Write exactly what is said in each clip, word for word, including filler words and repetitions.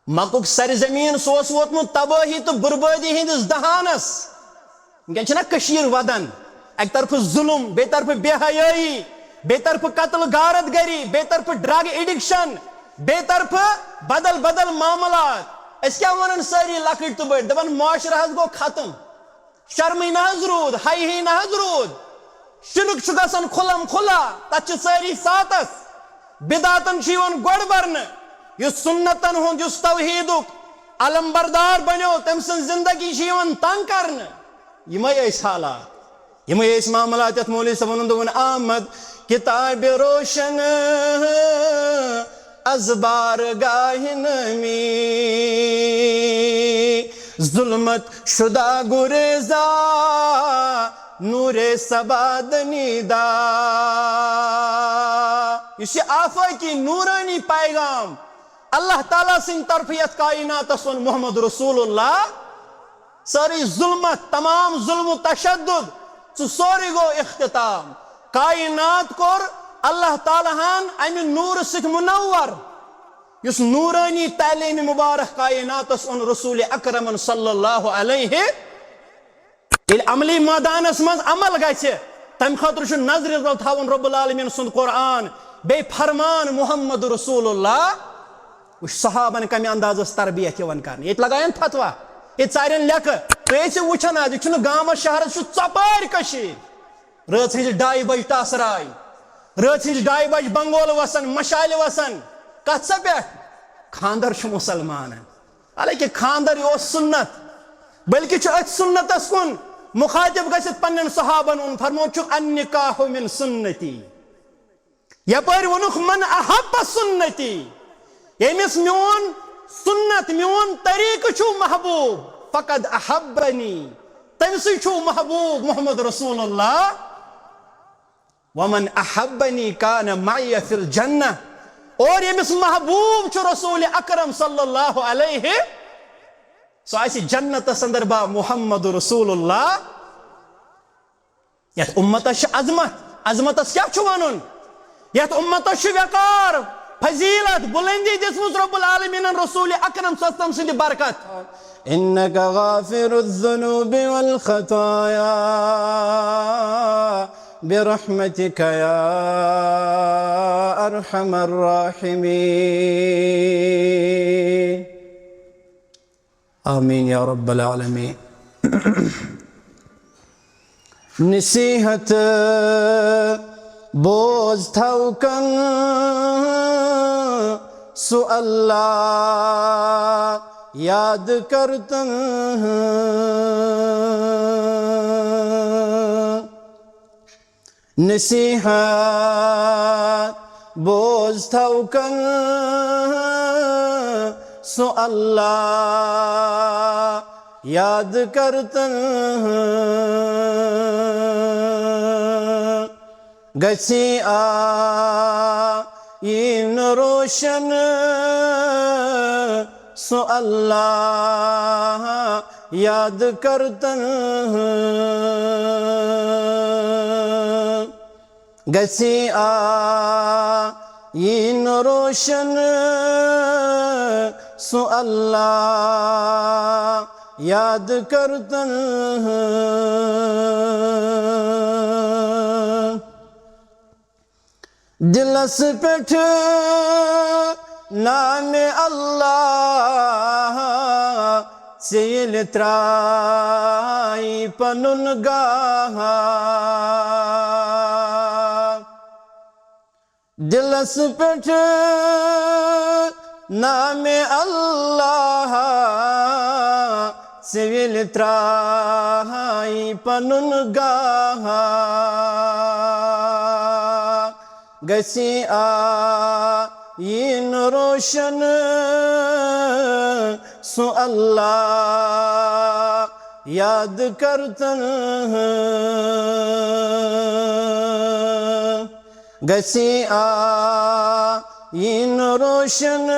مکُک سرزمین، سُہ اوس ووتمُت تبٲہی تہٕ بربٲدی ہٕنٛدِس دہانس۔ وٕنکیٚن چھِنہ کٔشیٖر ودان، اَکہِ طرفہٕ ظُلُم، بیٚیہِ طرفہٕ بے حیٲیی، بیٚیہِ طرفہٕ قتل غارت گری، بیٚیہِ طرفہٕ drug addiction، بیٚیہِ طرفہٕ بدل بدل معاملات۔ أسۍ کیٛاہ وَنان سٲری لۄکٕٹۍ تہٕ بٔڑۍ؟ دَپان معاشرٕ حظ گوٚو ختم، شرمٕے نہ حظ روٗد، حیہٕے نہ حظ روٗد۔ شرک چھُ گژھان کھُلم کھُلا، تَتھ چھِ سٲری ساتس۔ بدعتن چھُ یِوان گۄڈٕ برنہٕ۔ یُس سُنتن ہُنٛد، یُس توحیٖدُک علم بردار بنیو، تٔمۍ سٕنٛز زندگی چھِ یِوان تنگ کرنہٕ۔ یِمے ٲسۍ حالات، یِمے ٲسۍ معاملات۔ یَتھ مولوی صٲبن ووٚن، دوٚپُن، آمد کتاب روشن از بارگاہ نمی، ظلمت شدہ گریزا نور صبا دنیدا۔ یُس یہِ آفٲقی نوٗرٲنی پیغام اللہ تعالیٰ سٕنٛدِ طرفہٕ یَتھ کائناتس اوٚن محمد رسول اللہ، سٲرٕے ظلمت، تمام ظلم و تشدد، سُہ سورُے گوٚو اختتام۔ کائنات کوٚر اللہ تعالیٰ ہن امہِ نوٗرٕ سۭتۍ منور، یُس نوٗرٲنی تعلیٖم مُبارک کائناتس اوٚن رسول اکرمن صلی اللہ علیہ۔ ییٚلہِ عملی مٲدانس منٛز عمل گژھِ، تمہِ خٲطرٕ چھُ نظرِ تل تھاوُن رب العالمین سُنٛد قرآن، بیٚیہِ فرمان محمد رسول اللہ۔ وٕچھ صحابن کمہِ اندازس تربیت یِوان کرنہٕ۔ ییٚتہِ لگاین فتوا، ییٚتہِ ژارن لیکھٕ۔ تُہۍ ٲسِو وٕچھان آز، یہِ چھُنہٕ گامس شہرس، چھُ ژۄپٲرۍ کٔشیٖر۔ رٲژ ہٕنٛزِ ڈایہِ بجہِ ٹاسراے، رٲژ ہٕنٛزِ ڈایہِ بجہِ بنگول وسان، مشالہِ وسان۔ کتھ سا پٮ۪ٹھ؟ خاندر چھُ مُسلمانن۔ حالانکہ خاندر یہِ اوس سُنت، بلکہِ چھُ أتھۍ سُنتس کُن مخاطب گٔژھِتھ پننٮ۪ن صحابن ووٚن، فرموو چھُکھ، النکاح من سنتی۔ یپٲرۍ ووٚنُکھ، من احب سنتی، ییٚمِس میون سُنت، میون طریقہٕ چھُ محبوب، فقد احبنی، تٔمۍ سٕے چھُ محبوب محمد رسول اللہ۔ ومن احبنی کان معی فی الجنہ، اور ییٚمِس محبوب چھُ رسول اکرم صلی اللہ علیہ، سُہ آسہِ جنتس اندر با محمد رسول اللہ۔ یتھ امتس چھِ عظمت، عظمتس کیٛاہ چھُ ونُن؟ یتھ امتس چھُ وقار، فضیلت، بلندی دِژمٕژ رب العالمینن رسول اکرم صلی اللہ علیہ وسلم سٕنٛدِ برکت۔ انک غافر الذنوب والخطایا برحمتک یا ارحم الراحمین۔ آمین یا رب العالمین۔ نصیحت بوز تھاو کن سُہ اللہ یاد کرتن۔ نصیحت بوز تھاو کن سُہ اللہ یاد کرتن۔ گژھی آیین روشن سُہ اللہ یاد کرتن۔ گژھی آیین روشن سُہ اللہ یاد کرتن۔ دلس پٮ۪ٹھ نام اللہ ژےٚ ییٚلہِ ترٛایہِ پنُن گاہ۔ دلس پٮ۪ٹھ نام اللہ ژےٚ ییٚلہِ ترٛایہِ پنُن گاہ۔ گژھی آیین روشن سُہ اللہ یاد کرتن۔ گژھی آیین روشن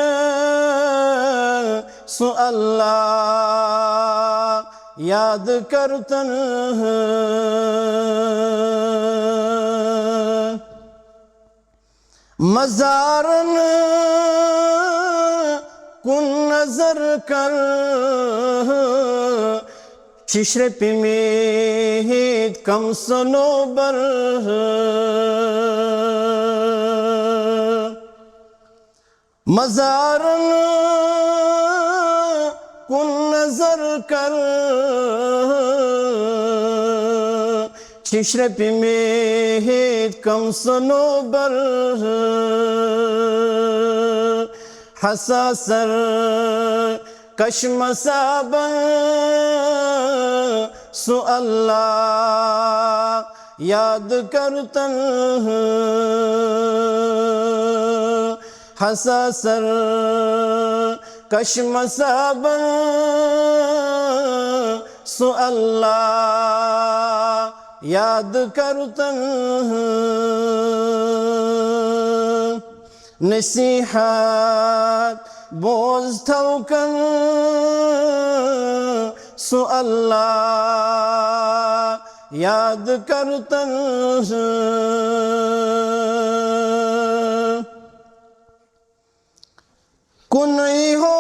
سُہ اللہ یاد کرتن۔ مزارن کُن نظر کر، چھِ شرٛپیمٕتۍ کم صنوبر۔ مزارن کُن نظر کر، چھِ شرٛپیمٕتۍ کم صنوبر۔ حساسر کش مصابن، سُہ اللہ یاد کرتن۔ حساسر کش مصابن، سُہ اللہ یاد کرتن۔ نصیحت بوز تھوکن، سُہ اللہ یاد کرتن۔ کُنُے ہو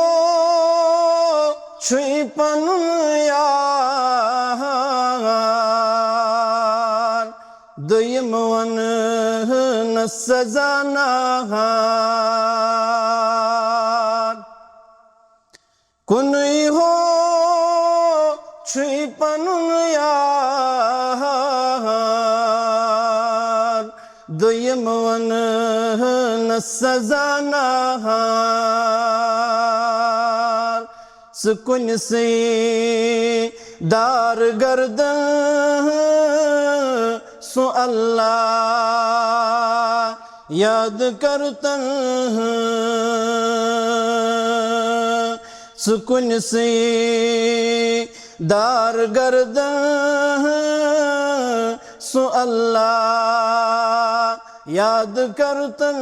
چھُے پنُن یار، دوٚیِم وَنہٕ نہٕ سزا نہار۔ کُنُے ہو چھُے پنُن یار، دوٚیِم وَنہٕ نہٕ سزا نہار۔ سُہ کُنہِ سٕے دار گردن، سُہ اللہ یاد کرتن۔ سُہ کُنہِ سٕے دار گردن، سُہ اللہ یاد کرتن۔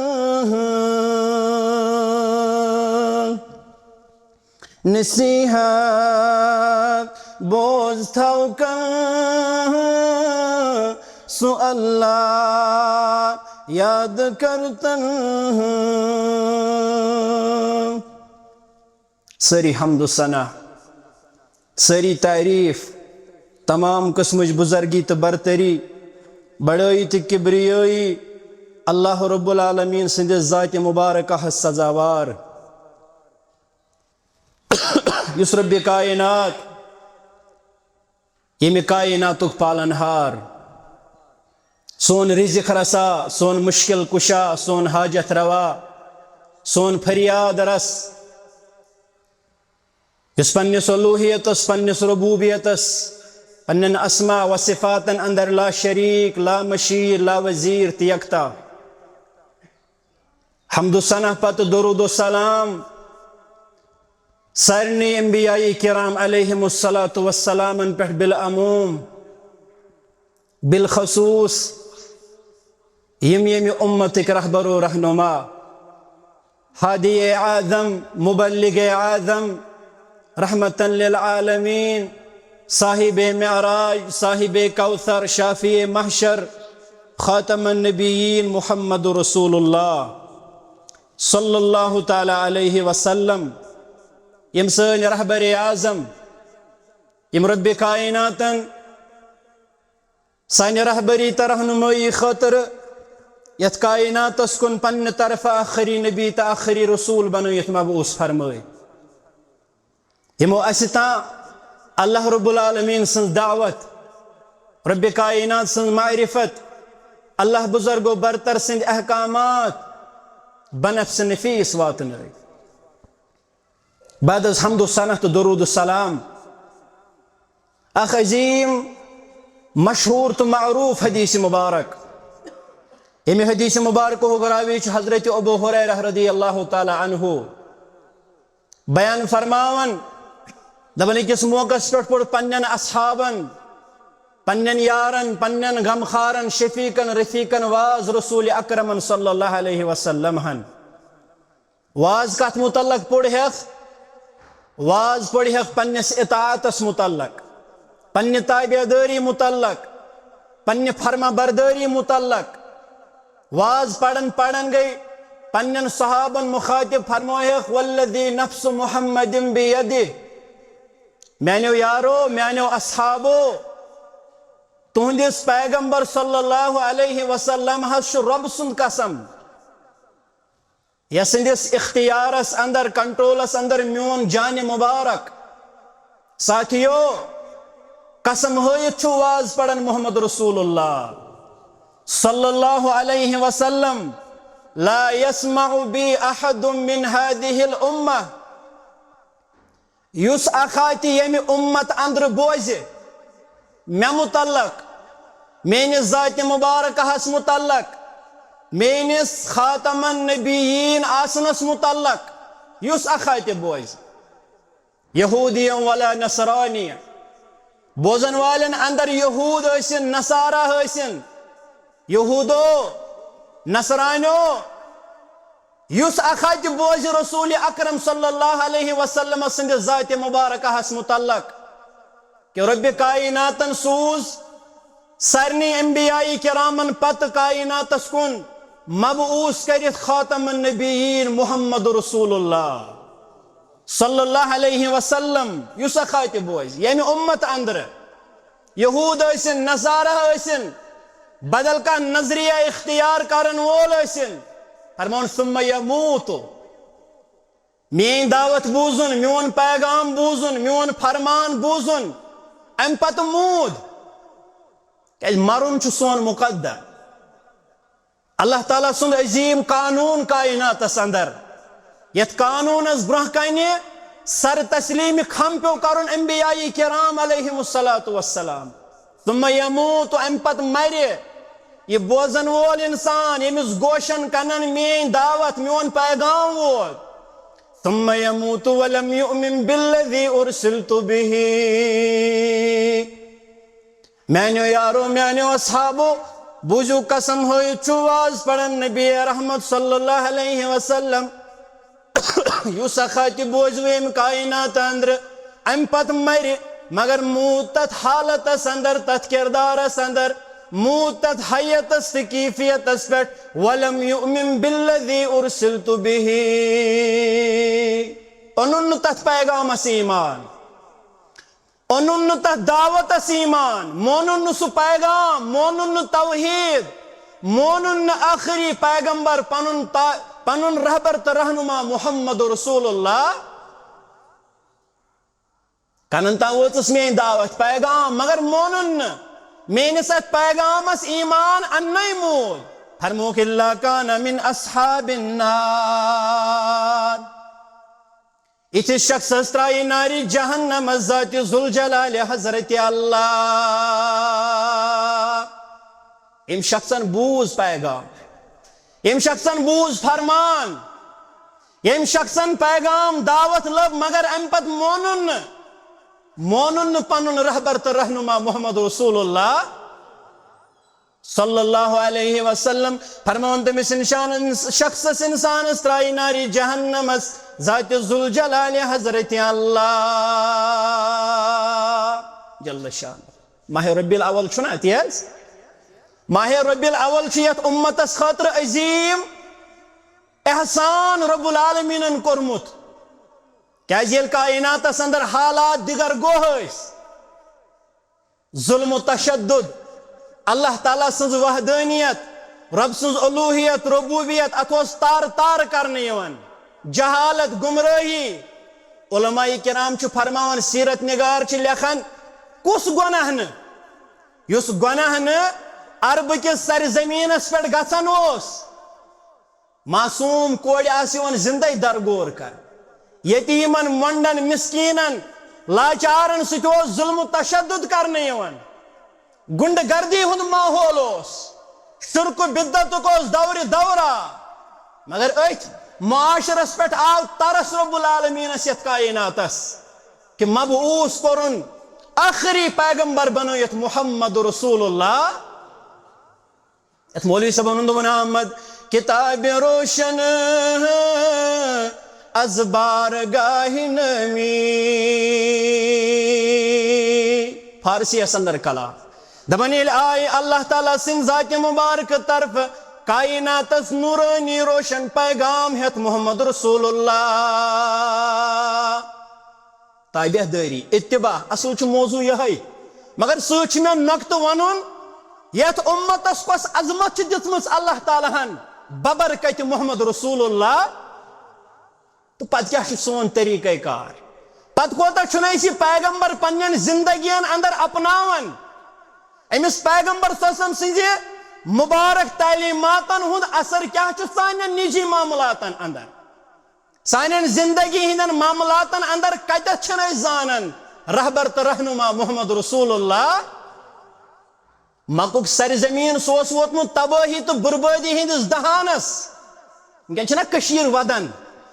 نصیحت بوز تھوکن، سُہ اللہ یاد کرتن۔ سٲری حمد و ثنا، سٲری تعریف، تمام قٕسمٕچ بُزرگی تہٕ برتری، بڑٲیی تہٕ کبریٲیی اللہ رب العالمین سٕنٛدِس ذاتِ مبارکہس سزاوار، یُس رب کائنات، ییٚمہِ کائناتُک پالن ہار، سون رزق رسا، سون مشکل کشا، سون حاجت روا، سون فریاد رس، یُس پننِس الوہیتس، پننِس ربوبیتس، پننٮ۪ن اسما و صفاتن اندر لا شریک، لا مشیر، لا وزیر تہٕ یکتا۔ حمد و ثنا پتہٕ درود و سلام سارنٕے انبیاء کرام علیہم الصلوۃ والسلامن پٮ۪ٹھ بالعموم، بالخصوص یِم ییٚمہِ اُمتٕکۍ رہبر و رہنما، ہادی اعظم، مبلغ اعظم، رحمتاً للعالمین، صاحب معراج، صاحب کوثر، شافع محشر، خاتم النبیین محمد رسول اللہ صلی اللہ تعالی علیہ وسلم، یِم سٲنۍ رہبر اعظم، یِم رب کائناتن سانہِ رہبری تہٕ رہنمٲیی خٲطرٕ یتھ کائناتس کُن پننہِ طرفہٕ آخری نبی تہٕ آخری رسول بنٲوِتھ مبعوث فرمٲے۔ یِمو اسہِ تام اللہ رب العالمین سٕنٛز دعوت، رب کائنات سٕنٛز معرفت، اللہ بزرگ و برتر سٕنٛدۍ احکامات بنفس نفیس واتنٲے۔ بعد از حمد و ثنا تہٕ درود و سلام، اکھ عظیم، مشہور تہٕ معروف حدیث مبارک۔ ییٚمہِ حدیث مبارکُک راوی چھُ حضرت ابو ہریرہ رضی اللہ تعالی عنہ۔ بیان فرماوان، دپان، أکِس موقعس پٮ۪ٹھ پوٚر پننٮ۪ن اصحابن، پننٮ۪ن یارن، پننٮ۪ن غمخارن، شفیقن، رفیقن واز رسول اکرمن صلی اللہ علیہ وسلم ہن۔ واز کتھ متعلق پوٚر ہیکھ؟ واز پوٚر ہیکھ پننِس اطاعتس متعلق، پننہِ تابعدٲری متعلق، پننہِ فرما بردٲری متعلق۔ واز پران پران گٔے پننٮ۪ن صحابن مخاطب فرمٲیکھ، "والذی نفس محمد بیدہ"، میانیو یارو، میانیو اصحابو، تُہنٛدِس پیغمبر صلی اللہ علیہ وسلم حظ چھُ رۄب سُنٛد قسم، یسٕنٛدِس اختیارس اندر، کنٹرولس اندر میون جانِ مبارک۔ ساتھیو، قسم ہٲیِتھ چھُ واز پران محمد رسول اللہ صلی اللہ علیہ وسلم، "لا يسمع بي أحد من هذه الأمة"، یُس اکھا تہِ ییٚمہِ اُمت اندرٕ بوزِ مےٚ متعلق، میٲنِس ذاتِ مبارکہس متعلق، میٲنِس خاتم النبیین آسنس متعلق، یُس اکھا تہِ بوزِ، یہودی ولا نصرانی، بوزن والٮ۪ن اندر یہود ٲسِن، نصارہ ٲسِن، یہودو، نصرانیو، یُس اکھا تہِ بوزِ رسول اکرم صلی اللہ علیہ وسلم سٕنٛدِ ذاتِ مبارکہس متعلق، کہ رب کائناتن سوز سارنٕے انبیاء کرامن پتہٕ کائناتس کُن مبعوث کٔرِتھ خاتم النبیین محمد رسول اللہ صلی اللہ علیہ وسلم، یُس اکھا تہِ بوزِ، ییٚمہِ اُمت اندرٕ، یہود ٲسِن، نصارہ ٲسِن، بدل کانٛہہ نظریہ اختیار کرن وول ٲسِن، فرمون، "ثم يموت"، میٲنۍ دعوت بوزُن، میون پیغام بوزُن، میون فرمان بوزُن، امہِ پتہٕ موٗد، کیازِ مرُن چھُ سون مقدر۔ اللہ تعالیٰ سُنٛد عظیم قانون کائناتس اندر، یتھ قانونس برونٛہہ کنہِ سر تسلیمِ کھم پیو کرُن انبیاء کرام علیہم الصلوۃ والسلام۔ ثم یموت، امہِ پتہٕ مرِ یہِ بوزن وول انسان، ییٚمِس گوشن کنن میٲنۍ دعوت، میون پیغام ووت۔ ثم یموت ولم یؤمن بالذی ارسلت به۔ میانیو یارو، میانیو اصحابو، بوٗزِو، قسم ہٲیِتھ چھُ واز پران نبی رحمت صلی اللہ علیہ وسلم، یُس اکھا تہِ بوزِ وۄنۍ امہِ کائنات اندرٕ، امہِ پتہٕ مرِ، مگر موٗد تتھ حالتس اندر، تتھ کردارس اندر، موٗد تتھ حیتس تہٕ کیفیتس پٮ۪ٹھ، "ولم یؤمن بالذی ارسلت به"، اوٚنُن نہٕ تتھ پیغامس ایمان۔ اوٚنُن نہٕ تتھ دعوتس ایمان، مونُن نہٕ سُہ پیغام، مونُن نہٕ توحید، مونُن نہٕ ٲخری پیغمبر، پنُن تا-، پنُن رہبر تہٕ رہنما محمد رسول اللہ۔ کنن تام وٲژٕس میٲنۍ دعوت، پیغام، مگر مونُن نہٕ۔ میٲنِس اتھ پیغامس ایمان اننَے موٗد۔ فرمووُکھ، "الا کان من اصحاب النار"۔ یِتھِس شخصس ترٛایہِ نارِ جہنمس ذاتِ ذوالجلال حضرت اللہ۔ ییٚمۍ شخصن بوٗز پیغام، ییٚمۍ شخصن بوٗز فرمان، ییٚمۍ شخصن پیغام دعوت لٔب، مگر امہِ پتہٕ مونُن نہٕ، مونُن نہٕ پنُن رہبر تہٕ رہنما محمد رسول اللہ صلی اللہ علیہ وسلم، فرماوان تٔمِس انسان، شخصس، انسانس ترٛایہِ نارِ جہنمس ذاتِ ذوالجلال حضرت اللہ جل شان۔ ماہ ربیع الاول چھُنہ تیز؟ ماہ ربیع الاول چھُ یتھ امتس خٲطرٕ عظیم احسان رب العالمینن کوٚرمُت، کیازِ ییٚلہِ کائناتس اندر حالات دِگر گوٚو ٲسۍ، ظلم و تشدد، اللہ تعالیٰ سٕنٛز وحدانیت، رب سٕنٛز الوہیت، ربوبیت، اتھ اوس تار تار کرنہٕ یِوان۔ جہالت، گمراہی، علماء کرام چھِ فرماوان، سیرت نگار چھِ لیکھان، کُس گۄناہ نہٕ، یُس گۄناہ نہٕ عربہٕ کِس سرزمینس پٮ۪ٹھ گژھان اوس۔ معصوم کورِ آسہٕ یِوان زندے درگور کرنہٕ۔ یتیمن، مۄنڈن، مسکینن، لاچارن سۭتۍ اوس ظلم و تشدد کرنہٕ یِوان۔ غنڈہ گردی ہُنٛد ماحول اوس۔ شرک و بدعتُک اوس دورِ دورہ۔ مگر أتھۍ معاشرس پٮ۪ٹھ آو ترس رب العالمینس یتھ کائناتس کہ مبعوث کوٚرُن، آخری پیغمبر بنٲیِتھ محمد رسول اللہ۔ یتھ مولوی صٲبن ہُنٛد وَنان آمد، کتاب روشن از بارگاہ نمی۔ فارسی یس اندر کلام۔ دپان ییٚلہِ آیہِ اللہ تعالیٰ سٕنٛدِ ذاتِ مبارکہٕ طرفہٕ کائناتس نورانی روشن پیغام ہیتھ محمد رسول اللہ۔ تابع دٲری، اتباع، اصل چھُ موضوع یہے۔ مگر سۭتۍ چھُ مےٚ نۄقطہٕ ونُن، یتھ امتس کۄس عظمت چھِ دِژمٕژ اللہ تعالیٰ ہن ببرکتِ محمد رسول اللہ۔ تہٕ پتہٕ کیٛاہ چھُ سون طریقہ کار؟ پتہٕ کوتاہ چھُنہٕ أسۍ یہِ پیغمبر پننٮ۪ن زندگین اندر اپناوان؟ أمِس پیغمبر صلی اللہ علیہ وسلم سٕنٛزِ مبارک تعلیماتن ہُنٛد اثر کیٛاہ چھُ سانٮ۪ن نجی معاملاتن اندر؟ سانٮ۪ن زندگی ہٕنٛدٮ۪ن معاملاتن اندر کتٮ۪تھ چھِنہٕ أسۍ زانان رہبر تہٕ رہنما محمد رسول اللہ؟ مکُک سرزمین، سُہ اوس ووتمُت تبٲہی تہٕ بربٲدی ہٕنٛدِس دہانس۔ وٕنکٮ۪ن چھِنہ کٔشیٖر ودان،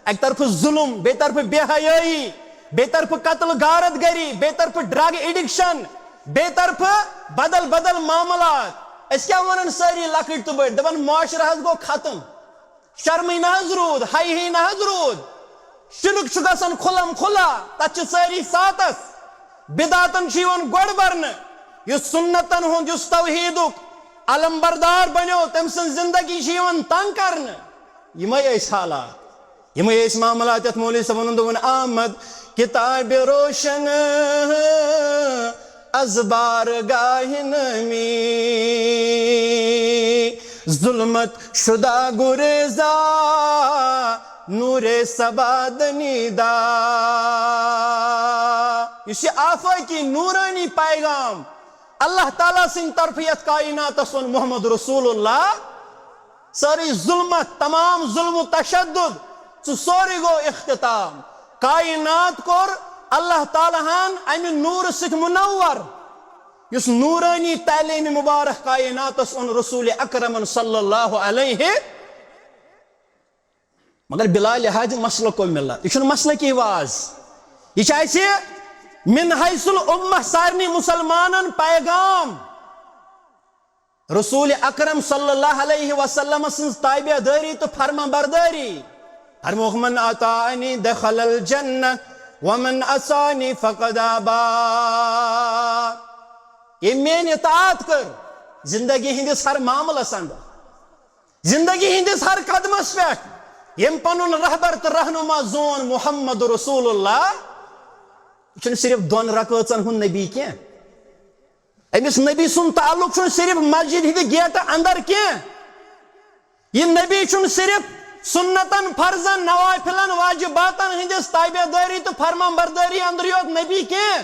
اکہِ طرفہٕ ظلم، بیٚیہِ طرفہٕ بے حیٲیی، بیٚیہِ طرفہٕ قتل غارت گری، بیٚیہِ طرفہٕ ڈرگ ایڈکشن، بیٚیہِ طرفہٕ بدل بدل معاملات۔ أسۍ کیٛاہ ونان سٲری لۄکٕٹۍ تہٕ بٔڑۍ؟ دپان معاشرٕ حظ گوٚو ختم۔ شرمٕے نہ حظ روٗد، حیہٕے نہ حظ روٗد۔ شرک چھُ گژھان کھُلم کھُلا، تتھ چھِ سٲری ساتس۔ بدعتن چھُ یِوان گۄڈٕ برنہٕ۔ یُس سنتن ہُنٛد، یُس توحیدُک علم بردار بنیو، تٔمۍ سٕنٛز زندگی چھِ یِوان تنگ کرنہٕ۔ یِمے ٲسۍ حالات، یِمے ٲسۍ معاملات، یتھ مولوی صٲبن ووٚن، دوٚپُن، آمد کتاب روشن از بارگاہ نمی، ظلمت شدہ گریزا نور سبا دنیدا۔ یُس یہِ آفٲقی نورانی پیغام اللہ تعالیٰ سٕنٛدِ طرفہٕ یتھ کائناتس اوٚن محمد رسول اللہ، سٲرٕے ظلمت، تمام ظلم و تشدد، سُہ سورُے گوٚو اختتام۔ کائنات کوٚر اللہ تعالیٰ ہن امہِ نوٗرٕ سۭتۍ منور، یُس نورانی تعلیمِ مبارک کائناتس اوٚن رسول اکرمن صلی اللہ علیہ۔ مگر بلا لحاظ مسلک و ملت، یہِ چھُنہٕ مسلکی واز، یہِ چھُ اسہِ من حیث الامہ سارنٕے مسلمانن پیغام۔ رسول اکرم صلی اللہ علیہ وسلم سٕنٛز تابع دٲری تہٕ فرما بردٲری۔ فرمووُکھ، من اطاعنی دخل الجنہ ومن عصانی فقد ابا۔ ییٚمۍ میٲنۍ اطاعت کٔر زندگی ہٕنٛدِس ہر معاملس اندر، زندگی ہٕنٛدِس ہر قدمس پٮ۪ٹھ، ییٚمۍ پنُن رہبر تہٕ رہنما زون محمد رسول اللہ، یہِ چھُنہٕ صرف دۄن رکٲژن ہُنٛد نبی کینٛہہ۔ أمِس نبی سُنٛد تعلق چھُنہٕ صرف مسجد ہٕنٛدِ گیٹہٕ اندر کینٛہہ۔ یہِ نبی چھُنہٕ صرف سنتن، فرضن، نوافلن، واجباتن ہٕنٛدِس تابع دٲری تہٕ فرمان بردٲری اندرٕے یوت نبی کینٛہہ،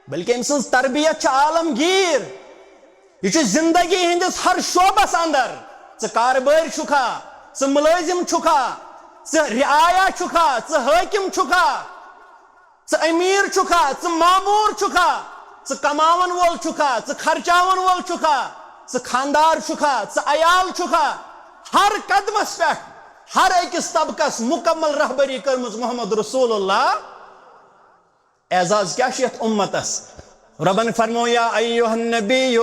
بلکہ أمۍ سٕنٛز تربیت چھِ عالمگیر۔ یہِ چھُ زندگی ہٕنٛدِس ہر شعبس اندر۔ ژٕ کارٕبٲرۍ چھُکھا، ژٕ مُلٲزِم چھُکھا، ژٕ رعایا چھُکھا، ژٕ حٲکِم چھُکھا، ژٕ امیر چھُکھا، ژٕ مامور چھُکھا، ژٕ کماون وول چھُکھا، ژٕ خرچاون وول چھُکھا، ژٕ خاندار چھُکھا، ژٕ عیال چھُکھا، ہر قدمس پٮ۪ٹھ، ہر أکِس طبقس مکمل رہبری کٔرمٕژ محمد رسول اللہ۔ اعزاز کیٛاہ چھُ یتھ امتس؟ ربن فرمو، یا ایھا النبی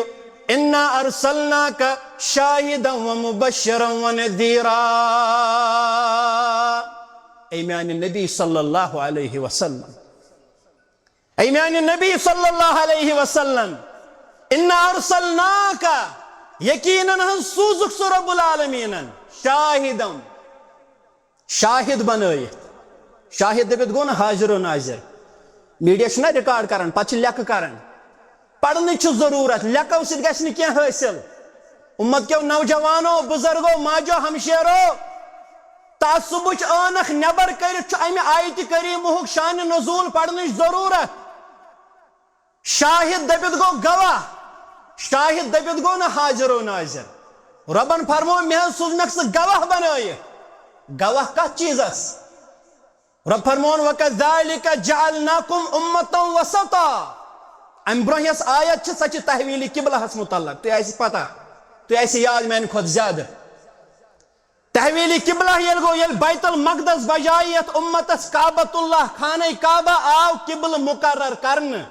انا ارسلناک شاہدا و مبشرا و نذیرا۔ اے میانہِ نبی صلی اللہ علیہ وسلم، اے میانہِ نبی صلی اللہ علیہ وسلم، انا ارسلناک، یقیناً حظ سوٗزُکھ ژٕ رب العالمینن شاہدم، شاہد بنٲیِتھ۔ شاہد دٔپِتھ گوٚو نہٕ حاضر و ناظر۔ میڈیا چھُنہ ریکارڈ کران، پتہٕ چھِ لیکھٕ کران۔ پرنٕچ چھِ ضروٗرت، لیکھو سۭتۍ گژھِ نہٕ کینٛہہ حٲصِل۔ امت کیو نوجوانو، بزرگو، ماجو، ہمشیرو، تعصبٕچ عٲنکھ نٮ۪بر کٔرِتھ چھُ امہِ آیتِ کریمہُک شانِ نزول پرنٕچ ضروٗرت۔ شاہد دٔپِتھ گوٚو گواہ، شاہد دٔپِتھ گوٚو نہٕ حاضر و ناظر۔ رۄبن فرموو، مےٚ حظ سوٗزنکھ ژٕ گواہ بنٲیِتھ۔ گواہ کتھ چیٖزس؟ رۄب فرمووُن، وَكَذَلِكَ جَعَلْنَاكُمْ أُمَّةً وَسَطًا۔ امہِ برونٛہہ یۄس آیت چھِ، سۄ چھِ تحویل قبلہس متعلق، تۄہہِ آسہِ پتہ، تۄہہِ آسہِ یاد میانہِ کھۄتہٕ زیادٕ۔ تحویل قبلہ ییٚلہِ گوٚو، ییٚلہِ بیت المقدس بجایہِ یتھ امتس کعبۃ اللہ، خانہ کعبہ آو قبلہٕ مقرر کرنہٕ۔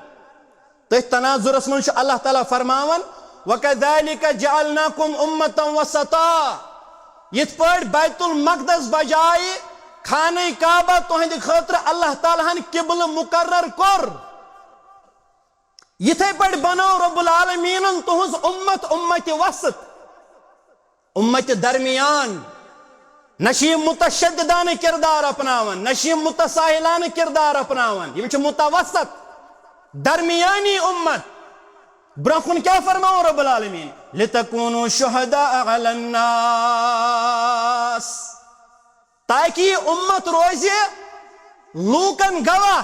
تٔتھۍ تناظرس منٛز چھُ اللہ تعالیٰ فرماوان، وَكَذَلِكَ جَعَلْنَاكُمْ أُمَّةً وَسَطًا۔ یِتھ پٲٹھۍ بیت المقدس بجایہِ خانہ کعبہ تُہنٛدِ خٲطرٕ اللہ تعالیٰ ہن قبلہٕ مقرر کوٚر، یِتھے پٲٹھۍ بنٲو رب العالمینن تُہنٛز امت امتِ وسط۔ امت درمیان، نہ چھِ یِم متشددانہ کردار اپناوان، نہ چھِ یِم متساہلانہ کردار اپناوان، یِم چھِ متوسط، درمیانی امت۔ برونٛہہ کُن کیٛاہ فرماوُن رب العالمین؟ لتکونوا شہداء علی الناس، تاکہ یہِ امت روزِ لوٗکن گواہ۔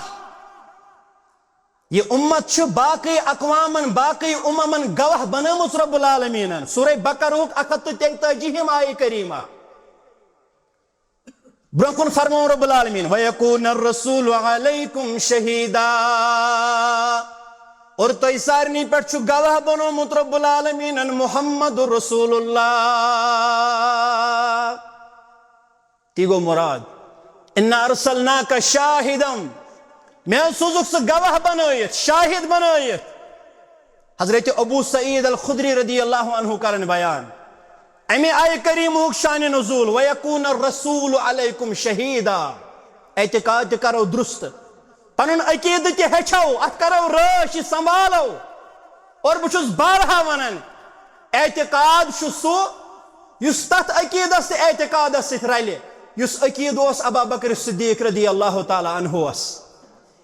یہِ امت چھِ باقی اقوامن، باقی اممن گواہ بنٲومٕژ رب العالمینن۔ سورہ بقرہُک اکھ ہتھ تہٕ تیتٲجیہِم آیہِ کریمہ۔ برونٛہہ کُن فرموو رب العالمین، وَيَكُونَ الرَّسُولُ عَلَيْكُمْ شَهِيدًا۔ اور تۄہہِ سارنٕے پٮ۪ٹھ چھُ گواہ بنوومُت رب العالمینن محمد رسول اللہ۔ تی گوٚو مراد، اِنَّا أَرْسَلْنَاكَ شَاهِدًا، مےٚ حظ سوٗزُکھ ژٕ گواہ بنٲیِتھ، شاہد بنٲیِتھ۔ حضرت ابو سعید الخدری رضی اللہ عنہ کرن بیان، اَمہِ آیہِ کریمُک شانِ نزول، وَيَكُونَ الرَّسُولُ عَلَيْكُمْ شَهِيدًا۔ اعتقاد تہِ کرو درست، پنُن عقیدٕ تہِ ہیٚچھو، اتھ کرو رٲچھ، یہِ سنبھالو۔ اور بہٕ چھُس بارہا ونان، اعتقاد چھُ سُہ یُس تتھ عقیدس تہٕ اعتقادس سۭتۍ رلہِ، یُس عقیدٕ اوس ابا بکر صدیق رضی اللہ تعالیٰ عنہس،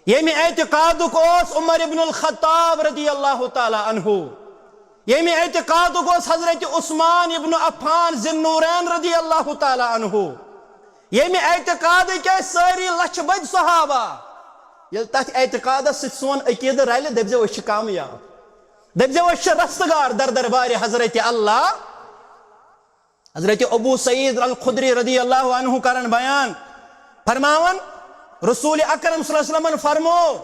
ییٚمہِ اعتقادُک اوس عمر ابن الخطاب رضی اللہ تعالیٰ عنہ، ییٚمہِ اعتقادُک اوس حضرت عثمان ابن عفان ذی النورین رضی اللہ تعالیٰ عنہ، ییٚمہِ اعتقادٕکۍ ٲسۍ سٲری لچھِ بٔدۍ صحابہ۔ ییٚلہِ تتھ اعتقادس سۭتۍ سون عقیدٕ رلہِ، دٔپۍزیو، أسۍ چھِ کامیاب، دٔپۍزیو، أسۍ چھِ رستگار در دربارِ حضرت اللہ۔ حضرت ابو سعید الخدری رضی اللہ عنہ کرن بیان، فرماون، رسول اکرم صلی اللہ علیہ وسلمن فرمو،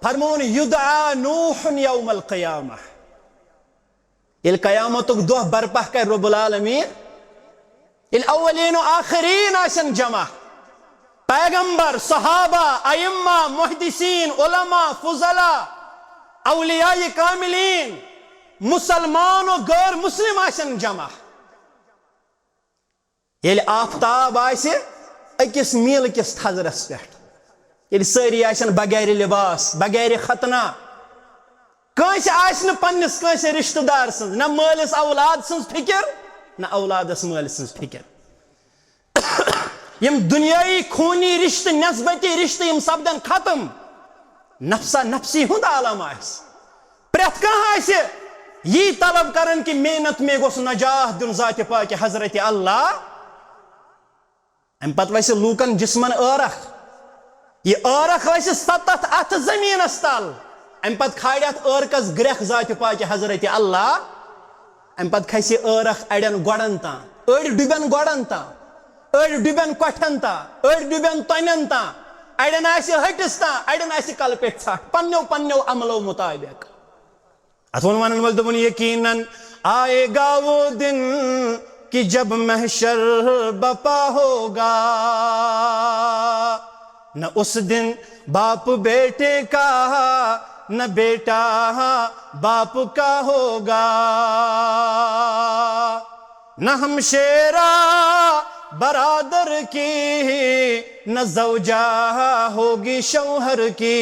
فرمون، یدعا نوح یوم القیامہ۔ ییٚلہِ قیامتُک دۄہ برپا کرِ رب العالمین، ییٚلہِ اولین و آخرین آسن جمع، پیغمبر، صحابہ، ائمہ، محدثین، علماء، فضلاء، اولیاء کاملین، مسلمان و غیر مسلم آسن جمع، ییٚلہِ آفتاب آسہِ أکِس میٖل کِس تھزرس پٮ۪ٹھ، ییٚلہِ سٲری آسن بغیر لباس، بغیر ختنہ، کٲنٛسہِ آسہِ نہٕ پننِس کٲنٛسہِ رشتہٕ دار سٕنٛز، نہ مٲلِس اولاد سٕنٛز فکر، نہ اولادس مٲلۍ سٕنٛز فکر۔ یِم دنیٲیی خوٗنی رشتہٕ، نسبتی رشتہٕ، یِم سپدن ختم۔ نفسا نفسی ہُنٛد عالم آسہِ۔ پرٛٮ۪تھ کانٛہہ آسہِ یی طلب کران کہِ مےٚ نتہٕ مےٚ گوٚژھ نجات دیُن ذاتِ پاکہِ حضرت اللہ۔ امہِ پتہٕ وسہِ لوٗکن جسمن عٲرق۔ یہِ عٲرق وسہِ ستتھ اتھٕ زٔمیٖنس تل۔ امہِ پتہٕ کھالہِ اتھ عٲرقس گرٛٮ۪کھ ذاتِ پاکہِ حضرت اللہ۔ امہِ پتہٕ کھسہِ عٲرق اڑٮ۪ن گۄڈن تام، أڑۍ ڈُبن گۄڈن تام، أڑۍ ڈُبن کۄٹھٮ۪ن تام، أڑۍ ڈُبن تۄنٮ۪ن تام، اڑٮ۪ن آسہِ ہٹِس تام، اڑٮ۪ن آسہِ کلہٕ پٮ۪ٹھۍ ژھٹھ، پننیو پننیو عملو مطابق۔ اتھ ووٚن ونن وٲلۍ، دوٚپُن، یقیناً آئے گا وہ دن کہ جب محشر بپا ہوگا، نہ اس دن باپ بیٹے کا، نہ بیٹا باپ کا ہوگا، نہ ہمشیرہ برادر کی، نہ زوجہ ہوگی شوہر کی،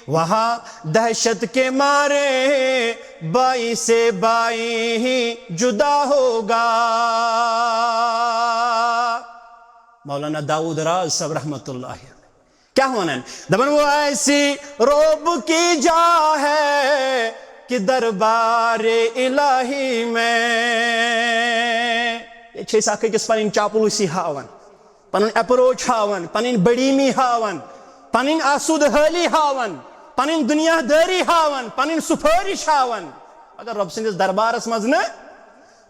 وہاں دہشت کے مارے بائی سے بائی ہی جدا ہوگا۔ مولانا داؤد راز صاحب رحمۃ اللہ علیہ کیٛاہ ونان؟ دپان، وہ ایسی رعب کی جا ہے کہ دربار الہی میں۔ ییٚتہِ چھِ أسۍ اکھ أکِس پنٕنۍ چاپلوٗسی ہاوان، پنُن اپروچ ہاوان، پنٕنۍ بڑیمی ہاوان، پنٕنۍ آسودٕ حٲلی ہاوان، پنٕنۍ دُنیا دٲری ہاوان، پنٕنۍ سُفٲرِش ہاوان، مگر رۄب سٕنٛدِس دربارس منٛز نہٕ۔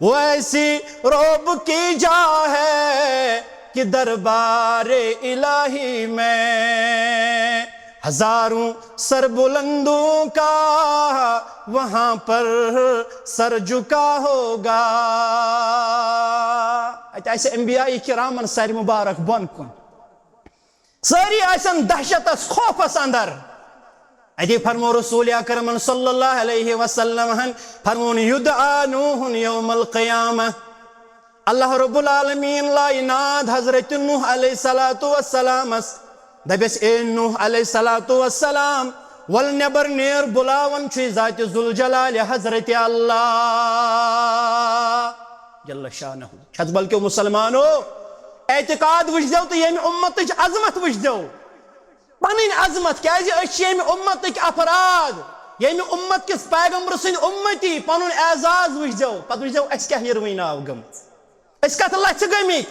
وہ ایسی رعب کی جا ہے کہ دربار الہی میں ہزاروں سر بلندوں کا وہاں پر سر جھکا ہوگا۔ اتہِ آسہِ انبیاء کرامن سرِ مبارک بۄن کُن۔ سٲری آسن دہشتس، خوفس اندر۔ اتی فرمو رسول اکرمن صلی اللہ علیہ وسلم ہن، فرمون، یدعا نوح یوم القیامہ۔ اللہ رب العالمین لایہِ ناد حضرت نوح علیہ الصلوۃ والسلامس، دپٮ۪س، اے نوح علیہ الصلوۃ والسلام، ول نٮ۪بر نیر، بلاون چھُے ذات ذوالجلال حضرت اللہ۔ جل شانہ۔ چھت بلکیو مسلمانو، اعتقاد وٕچھزیو تہٕ ییٚمہِ اُمتٕچ عظمت وٕچھزیو۔ پنٕنۍ عظمت، کیازِ أسۍ چھِ ییٚمہِ اُمتٕکۍ افراد، ییٚمہِ اُمت کِس پیغمبر سٕنٛدۍ اُمتی، پنُن اعزاز وٕچھزیو، پتہٕ وٕچھزیو اَسہِ کیاہ یِروٕنۍ آو گٔمٕژ۔ أسۍ کتھ لژھِ گٔمٕتۍ؟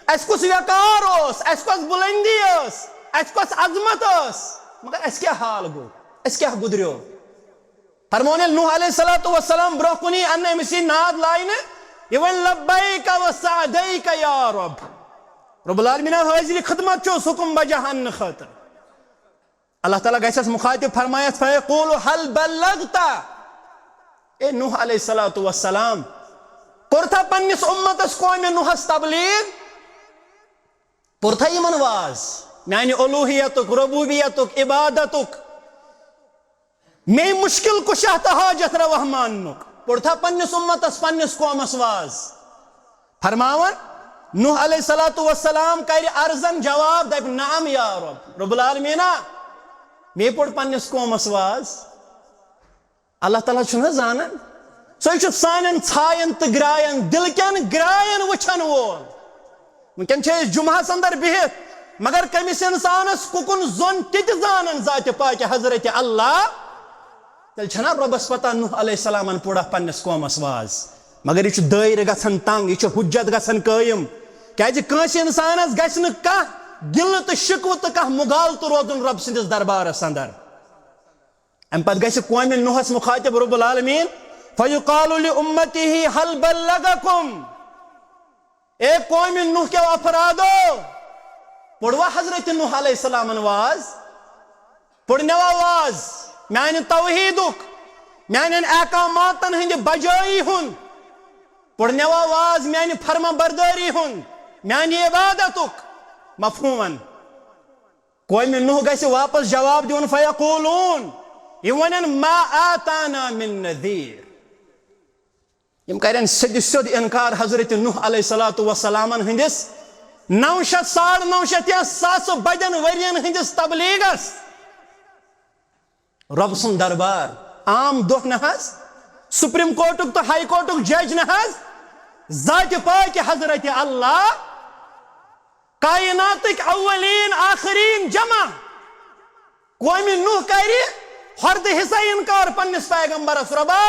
اَسہِ کُس وقار اوس، اَسہِ کۄس بُلندی ٲس، اَسہِ کۄس عظمت ٲس، مگر اَسہِ کیٛاہ حال گوٚو، اَسہِ کیٛاہ گُزریو؟ فرمون ییٚلہِ نوح علیہ الصلوۃ والسلام برونٛہہ کُن یی، اَننہٕ أمِس یی ناد لاینہٕ، یہِ وَنہِ لبیک و سعدیک یا رب۔ رب العالمین حٲضِرِ خدمت چھُس حُکُم بجا اَننہٕ خٲطرٕ۔ اللہ تعالیٰ گژھٮ۪س مخاطب فرمایتھ، فیقول هل بلغت؟ اے نوح علیہ الصلوۃ والسلام، کوٚرتھا پننِس اُمتس قومِ نوحس تبلیغ؟ کوٚرتھا یِمن واز میانہِ الوہیتُک، ربوبیتُک، عبادتُک، مے مشکل کشا تہٕ حاجت روا ماننُک؟ کوٚرتھا پننِس اُمتس، پننِس قومس واز؟ فرماوان، نوح علیہ الصلوۃ والسلام کرِ عرضن جواب، دپہِ، نعم یا رب، رب العالمینا، مے پوٚر پننِس قومس واز۔ اللہ تعالیٰ چھُنہ زانان؟ سُے چھُ سانٮ۪ن ژھاین تہٕ گراین، دِل کٮ۪ن گراین وٕچھن وول۔ وٕنکٮ۪ن چھِ أسۍ جمعہس اندر بِہِتھ، مگر کٔمِس انسانس کُکُن زوٚن تہِ تہِ زانان ذاتِ پاکہِ حضرت اللہ۔ تیٚلہِ چھَنا رۄبَس پَتہ نوح علیہ السلامَن پوٚرا پنٛنِس قومَس واز؟ مگر یہِ چھُ دٲیرٕ گژھان تنٛگ، یہِ چھُ حُجت گژھان قٲیِم۔ کیٛازِ کٲنٛسہِ اِنسانَس گژھِ نہٕ کانٛہہ گِلہٕ تہٕ شِکوٕ تہٕ کانٛہہ مُغالطہٕ روزُن رۄب سٕنٛدِس دربارَس اندر۔ اَمہِ پَتہٕ گژھِ قومِ نوحَس مُخاطب رب العالمین، فیقال لامتہ ہل بلغکم۔ اے قومِ نوح کیو افرادو، پوٚروا حضرت نوح علیہ السلامن واز؟ پوٚرنوا واز میانہِ توحیدُک، میانٮ۪ن احکاماتن ہٕنٛدِ بجٲیی ہُنٛد؟ پوٚرنوا واز میانہِ فرما بردٲری ہُنٛد، میانہِ عبادتُک؟ مفہومن۔ قومِ نوح گژھِ واپس جواب دیُن، فیقولون، یِم ونن، ما آتانا من نذیر۔ یِم کرن سیٚدِ سیوٚد انکار حضرت نوح علیہ الصلوۃ والسلامن ہٕنٛدِس نو شیٚتھ، ساڑ نو شیٚتھ یا ساسہٕ بدٮ۪ن ؤرین ہٕنٛدِس تبلیغس۔ رۄب سُنٛد دربار، عام دۄہ نہ حظ، سپریم کورٹُک تہٕ ہائی کورٹُک جج نہ حظ، ذاتِ پاکہِ حضرت اللہ، کائناتٕکۍ اولین آخرین جمع۔ قومِ نوح کرِ ہردٕ حصے انکار پننِس پیغمبرس، رۄبا،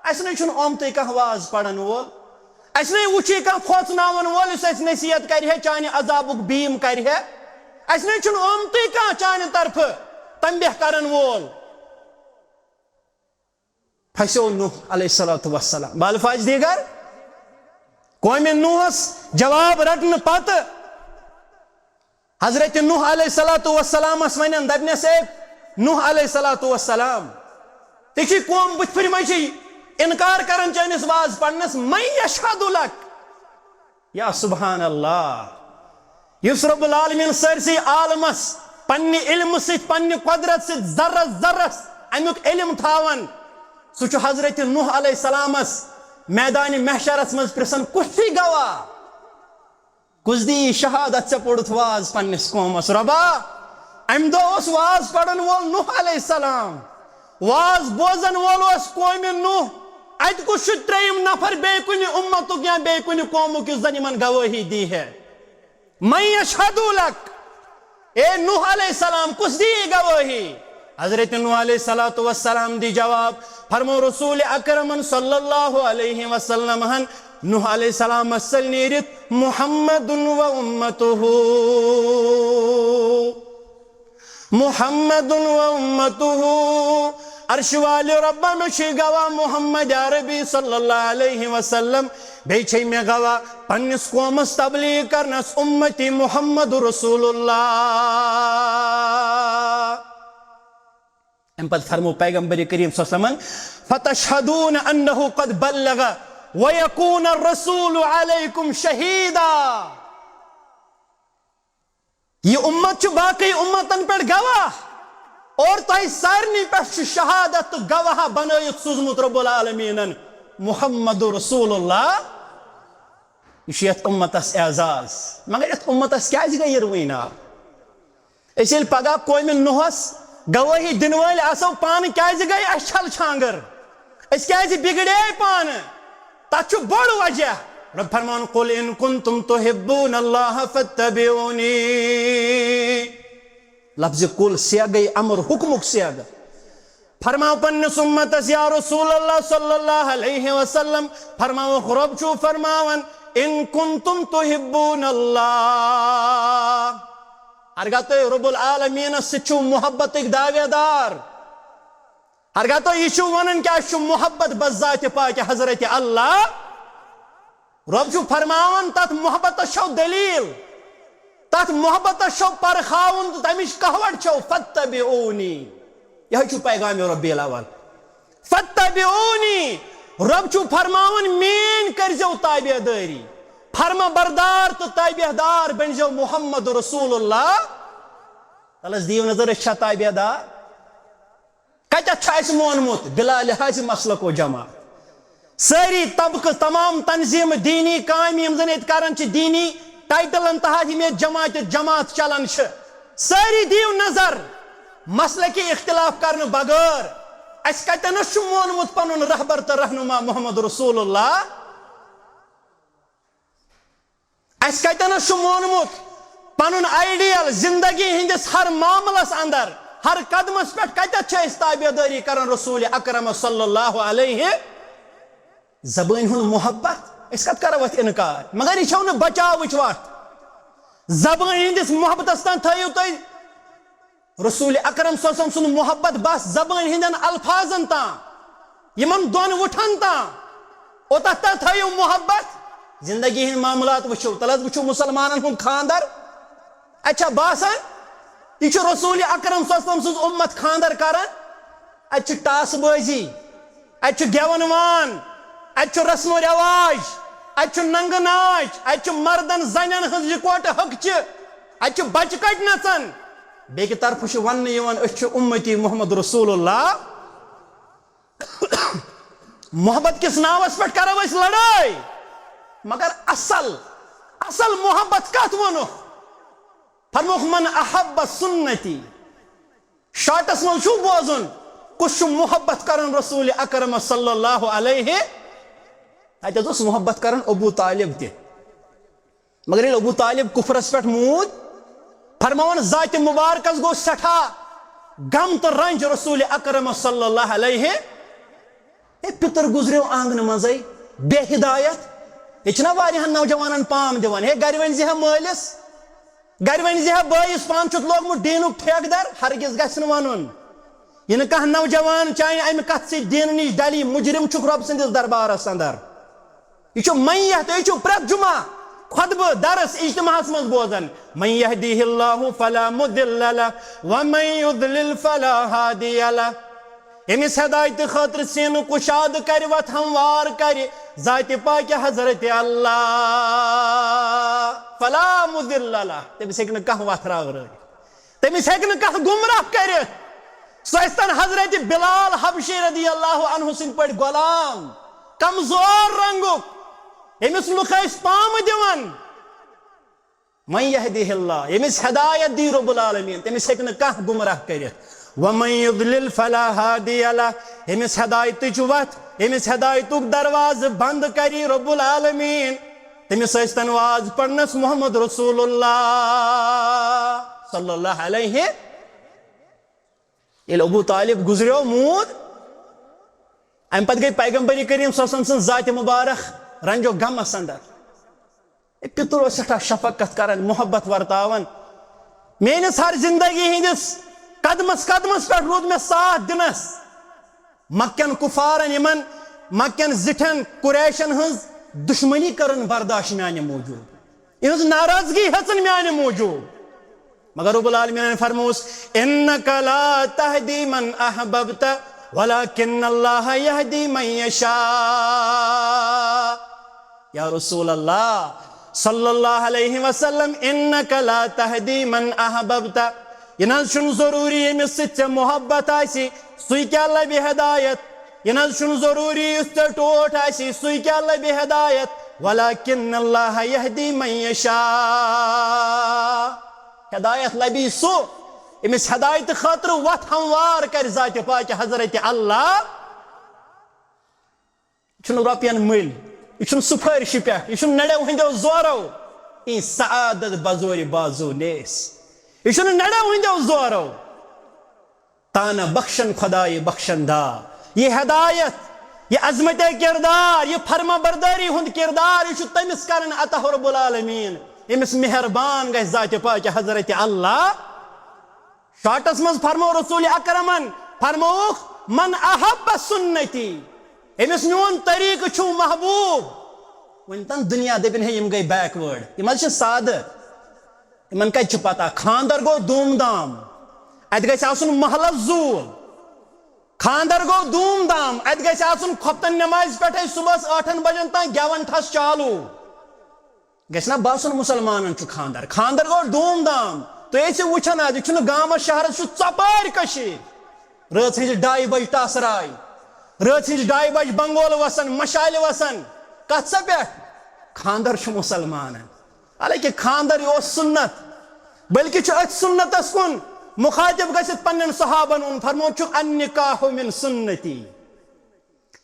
اسہِ نے چھُنہٕ آمتُے کانٛہہ واز پرن وول، اسہِ نے وُچھُے کانٛہہ کھوژناون وول یُس اسہِ نصیحت کرِ ہے، چانہِ عذابُک بیٖم کرِ ہے، اسہِ نے چھُنہٕ آمتُے کانٛہہ چانہِ طرفہٕ تنبیہ کرن وول۔ پھسیو نوح علیہ الصلوۃ والسلام۔ بالفاظ دیگر، قومِ نوحس جواب رٹنہٕ پتہٕ حضرت نوح علیہ الصلوۃ والسلامس ونن، دپنس، اے نوح علیہ الصلوۃ والسلام، ژےٚ چھُے قوم بٕتھِ پھِرِ منٛز چھُے انکار کران چٲنِس واز پرنس، من یشہد لک؟ یا سبحان اللہ، یُس رب العالمین سٲرسٕے عالمس پننہِ علمہٕ سۭتۍ، پننہِ قۄدرت سۭتۍ ذرس ذرس امیُک علم تھاوان، سُہ چھُ حضرت نوح علیہ السلامس میدانِ محشرس منٛز پرژھان، کُس چھُے گواہ؟ کُس دِیہِ شہادت ژےٚ پوٚرُتھ واز پننِس قومس؟ رۄبا، امہِ دۄہ اوس واز پرن وول نوح علیہ السلام۔ واز بوزن وول اوس قومِ نوح۔ اتہِ کُس چھُ ترٛیٚیِم نفر بیٚیہِ کُنہِ اُمتُک یا بیٚیہِ کُنہِ قومُک یُس زن یِمن گوٲہی دی ہے؟ من یشہد لک؟ اے نوح علیہ السلام، کُس دِیہِ گوٲہی؟ حضرت نوح علیہ الصلوۃ والسلام دی جواب۔ فرمو رسول اکرمن صلی اللہ علیہ وسلم ہن، نوح علیہ السلام مسل نیرت، محمد و امتہ، محمد و امتہ۔ عرش والہِ رۄبا، مےٚ چھُے گواہ محمد عربی صلی اللہ علیہ وسلم، بیٚیہِ چھے مےٚ گواہ پننِس قومس تبلیغ کرنس، امتی محمد رسول اللہ۔ امہِ پتہٕ فرمو پیغمبر کریم صلی اللہ علیہ وسلمن، فتشہدون انہ قد بلغ ویکون الرسول علیکم شہیدا۔ یہِ اُمت چھُ باقٕے اُمتن پٮ۪ٹھ گواہ، اور تۄہہِ سارنٕے پٮ۪ٹھ چھُ شہادت تہٕ گواہ بنٲیِتھ سوٗزمُت رب العالمیٖنن محمد رسول اللہ۔ یہِ چھُ یتھ اُمتس اعزاز۔ مگر یتھ اُمتس کیازِ گٔے یِروٕنۍ ناو؟ أسۍ ییٚلہِ پگاہ قومِ نوحس گوٲہی دِنہٕ وٲلۍ آسو، پانہٕ کیازِ گٔے اسہِ چھل چھانگر؟ أسۍ کیازِ بگڑے پانہٕ؟ تتھ چھُ بوٚڑ وجہ۔ رب فرمان، "قل ان کنتم تحبون اللہ فاتبعونی۔" لفظ قل صیغہ امر، حکمک صیغہ۔ فرماو پننس امتس، یا رسول اللہ صلی اللہ علیہ وسلم، فرماوکھ، رب چھُ فرماوان، "ان کنتم تحبون اللہ۔" ہرگاہ تُہۍ رب العالمینس سۭتۍ چھِو محبتٕکۍ دعوے دار، ہرگاہ تُہۍ یہِ چھِو ونان کہِ اَسہِ چھُ محبت بس ذاتِ پاکہِ حضرت اللہ، رب چھُ فرماوان، تتھ محبتس چھو دلیل، تتھ محبتس چھو پرخاوُن تہٕ تمِچ کہوٹ چھو، "فاتبعونی۔" یہے چھُ پیغام ربی الاول۔ "فاتبعونی"، رب چھُ فرماوان، میٲنۍ کٔرزیو تابع دٲری، فرما بردار تہٕ تابع دار بٔنزیو محمد رسول اللہ۔ تلس دِیِو نظر، أسۍ چھا تابع دار؟ کتٮ۪تھ چھُ اَسہِ مونمُت؟ بلا لحاظ مسلک و جماعت۔ سٲری طبقہٕ، تمام تنظیٖم، دیٖنی کامہِ یِم زن ییٚتہِ کران چھِ، دیٖنی ٹائٹلن تحت یِم ییٚتہِ جماعت جماعت چلان چھِ، سٲری دِیِو نظر، مسلکی اختلاف کرنہٕ بغٲر اَسہِ کتٮ۪نس چھُ مونمُت پنُن رہبر تہٕ رہنما محمد رسول اللہ؟ اَسہِ کتٮ۪نس چھُ مونمُت پنُن آئیڈیل زندگی ہٕنٛدِس ہر معاملس اندر، ہر قدمس پٮ۪ٹھ کتٮ۪تھ چھِ أسۍ تابعدٲری کران رسول اکرم صلی اللہ علیہ؟ زبٲنۍ ہُنٛد محبت، أسۍ کتھ کرو اتھ انکار؟ مگر یہِ چھو نہٕ بچاوٕچ وتھ۔ زبٲنۍ ہٕنٛدِس محبتس تام تھٲیِو تُہۍ رسول اکرم صلی اللہ علیہ وسلم سُنٛد محبت بس زبٲنۍ ہٕنٛدٮ۪ن الفاظن تام، یِمن دۄن وُٹھن تام، اوتتھ تام تھٲیِو محبت۔ زندگی ہٕنٛدۍ معاملات وٕچھِو، تلہٕ حظ وٕچھِو مسلمانن ہُنٛد خانٛدر۔ اَتہِ چھا باسان یہِ چھُ رسول اکرم صلی اللہ علیہ وسلم سٕنٛز اُمت خانٛدر کران؟ اَتہِ چھِ ٹاسہٕ بٲزی، اَتہِ چھُ گٮ۪وَن وان، اَتہِ چھُ رسم و رواج، اَتہِ چھُ ننٛگہٕ ناچ، اَتہِ چھُ مردن زنٮ۪ن ہٕنٛز یِکوٹہٕ ہۄکچہِ، اَتہِ چھِ بچہٕ کٹۍ نژان۔ بیٚکہِ طرفہٕ چھُ وننہٕ یِوان، أسۍ چھِ اُمتی محمد رسول اللہ۔ محبت کِس ناوس پٮ۪ٹھ کرو أسۍ لڑٲے، مگر اصل، اصل محبت کتھ ووٚنُکھ؟ فرمووُکھ، "من احب سنتی۔" شارٹس منٛز چھُو بوزُن، کُس چھُ محبت کران رسول اکرم صلی اللہ علیہ؟ تتہِ حظ اوس محبت کران ابو طالب تہِ۔ مگر ییٚلہِ ابو طالب کفرس پٮ۪ٹھ موٗد، فرماوان ذاتِ مبارکس گوٚو سٮ۪ٹھاہ غم تہٕ رنج رسول اکرم صلی اللہ علیہ۔ ہے، پِتُر گُزریو آنٛگنہٕ منٛزٕے، بے ہدایت۔ ییٚتہِ چھِنہ واریاہن نوجوانن پام دِوان، ہے، گرِ ؤنۍ زِ ہا مٲلِس، گرِ ؤنۍ زِ ہا بٲیِس، پانہٕ چھُتھ لوگمُت ڈیٖنُک ٹھیکہٕ در، ہرگز گژھِ نہٕ ونُن۔ یہِ نہٕ کانٛہہ نوجوان چانہِ امہِ کتھِ سۭتۍ دیٖنہٕ نِش ڈلی، مجرم چھُکھ رۄب سٕنٛدِس دربارس اندر۔ یہِ چھُ من یہد، تُہۍ چھِو پرٛٮ۪تھ جمعہ خطبہٕ، درس، اجتماعس منٛز بوزان، "من یہدیہ اللہ فلا مضل لہ ومن یضلل فلا ہادی لہ۔" ییٚمِس ہدایتہٕ خٲطرٕ سینہٕ کُشادٕ کرِ، وتھ ہموار کرِ، ذاتِ پاکہِ حضرت اللہ، فلا مضل لہ، تٔمِس ہیٚکہِ نہٕ کانٛہہ وتھ راورٲوِتھ۔ تٔمِس ہیٚکہِ نہٕ کانٛہہ گمراہ کٔرِتھ۔ سُہ ٲسۍ تن حضرت بلال حبشی رضی اللہ عنہ سٕنٛدۍ پٲٹھۍ غلام، کمزور رنگُک، ییٚمِس لُکھ ٲسۍ پامہٕ دِوان۔ من یہدیہ اللہ، ییٚمِس ہدایت دی رب العالمین، تٔمِس ہیٚکہِ نہٕ کانٛہہ گمراہ کٔرِتھ۔ ومن یضلل فلا ہادی لہ، ییٚمِس ہدایتٕچ وتھ، ییٚمِس ہدایتُک دروازٕ بند کری رب العالمین، تٔمِس ٲسۍ تن واز پرنس محمد رسول اللہ صلی اللہ علیہ۔ ییٚلہِ ابو طالب گُزریو، موٗد، امہِ پتہٕ گٔے پیغمبر کریم صلی اللہ علیہ وسلم سٕنٛز ذاتِ مبارک رنج و غمس اندر۔ اے، پِتُر اوس سٮ۪ٹھاہ شفقت کران، محبت ورتاوان۔ میٲنِس ہر زندگی ہٕنٛدِس قدمس قدمس پٮ۪ٹھ روٗد مےٚ ساتھ دِنس۔ مکن کفارن، یِمن مکن زِٹھٮ۪ن قریشن ہٕنٛز دشمنی کٔرٕن برداشت میانہِ موٗجوٗب، یِہٕنٛز ناراضگی ہیژٕن میانہِ موٗجوٗب۔ مگر رب العالمین فرموس، "انک لا تہدی من احببت ولکن اللہ یہدی من یشاء۔" یا رسول اللہ صلی اللہ علیہ وسلم، "انک لا تہدی من احببت۔" یہِ نہ حظ چھُنہٕ ضروٗری ییٚمِس سۭتۍ ژےٚ محبت آسہِ، سُے کیٛاہ لبہِ ہدایت؟ یہِ نہ حظ چھُنہٕ ضروٗری یُس ژےٚ ٹوٹھ آسی، سُے کیٛاہ لبہِ ہدایت؟ ولکن اللہ یہدی من یشاء۔ ہدایت لبی سُہ، ییٚمِس ہدایتہٕ خٲطرٕ وتھ ہموار کرِ ذاتِ پاکہِ حضرت اللہ۔ چھُنہٕ رۄپین مٔلۍ، یہِ چھُنہٕ سُفٲرشہِ پٮ۪ٹھ، یہِ چھُنہٕ نڑیو ہٕنٛدیو زورو، اِن سعادت بزورِ بازو نیس۔ یہِ چھُنہٕ نڑیو ہٕنٛدیو زورو۔ تانہ بخشن خدایہِ بخشن دا۔ یہِ ہدایت، یہِ عظمت کردار، یہِ فرما برداری ہُنٛد کردار، یہِ چھُ تٔمِس کران عطا رب العالمین، ییٚمِس مہربان گژھِ ذاتِ پاکہِ حضرت اللہ۔ شارٹس منٛز فرمو رسول اکرمن، فرمووُکھ، "من احب سنتی"، ییٚمِس میون طریقہٕ چھُ محبوب۔ وۄنۍ تن دُنیا دٔپِن، "ہے، یِم گٔے backward، یِم حظ چھِ سادٕ، یِمن کتہِ چھِ پتہ؟" خاندر گوٚو دوٗم دام، اتہِ گژھِ آسُن محلس زوٗل۔ خاندر گوٚو دوٗم دام، اتہِ گژھِ آسُن خۄفتن نمازِ پٮ۪ٹھے صبحس ٲٹھن بجن تام گٮ۪ون ٹھس چالوٗ۔ گژھِ نا باسُن مُسلمانن چھُ خاندر۔ خاندر گوٚو دوٗم دام۔ تُہۍ ٲسِو وٕچھان آز، یہِ چھُنہٕ گامس شہرس، چھُ ژۄپٲرۍ کٔشیٖر۔ رٲژ ہٕنٛزِ ڈایہِ بجہِ ٹاسراے، رٲژ ہٕنٛزِ ڈایہِ بجہِ بنگول وسان، مشالہِ وسان۔ کتھ سا پٮ۪ٹھ؟ خاندر چھُ مُسلمانن۔ حالانکہ خاندر یہِ اوس سُنت، بلکہِ چھُ أتھۍ سُنتس کُن مُخاطب گٔژھِتھ پننٮ۪ن صحابن ووٚن، فرموو چھُکھ، "النکاح من سنتی"۔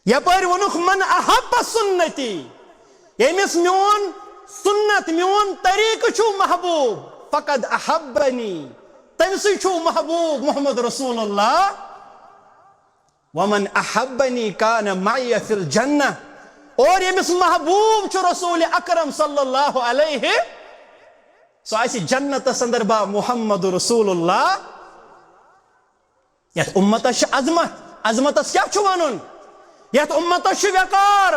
یپٲرۍ ووٚنُکھ، "من احب سنتی"، ییٚمِس میون سُنت، میون طریقہٕ چھُ محبوب، فقد احبنی، تٔمۍ سٕے چھُ محبوب محمد رسول اللہ۔ ومن احبنی کان معی فی الجنہ، اور ییٚمِس محبوب چھُ رسول اکرم صلی اللہ علیہ، سُہ آسہِ جنتس اندر با محمد رسول اللہ۔ یتھ امتس چھِ عظمت، عظمتس کیٛاہ چھُ ونُن؟ یتھ امتس چھُ وقار،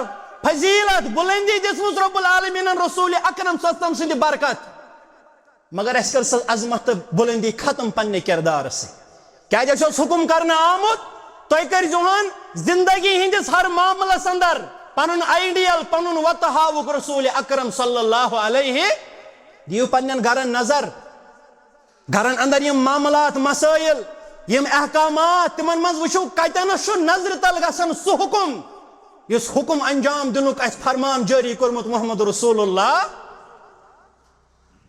فضیلت، بلندی دِژمٕژ رب العالمینن رسول اکرم صلی اللہ علیہ وسلم سٕنٛدِ برکت۔ مگر اسہِ کٔر سۄ عظمت تہٕ بلندی ختم پننہِ کردارٕ سۭتۍ۔ کیٛازِ اسہِ اوس حکم کرنہٕ آمُت، تُہۍ کٔرۍزِہون زندگی ہٕنٛدِس ہر معاملس اندر پنُن ideal، پنُن وتہٕ ہاوُکھ رسول اکرم صلی اللہ علیہ۔ دِیِو پننٮ۪ن گرن نظر، گرن اندر یِم معاملات، مسائل، یِم احکامات، تِمن منٛز وٕچھِو کتٮ۪نس چھُ نظرِ تل گژھان سُہ حکم، یُس حکم انجام دِنُک اسہِ فرمان جٲری کوٚرمُت محمد رسول اللہ۔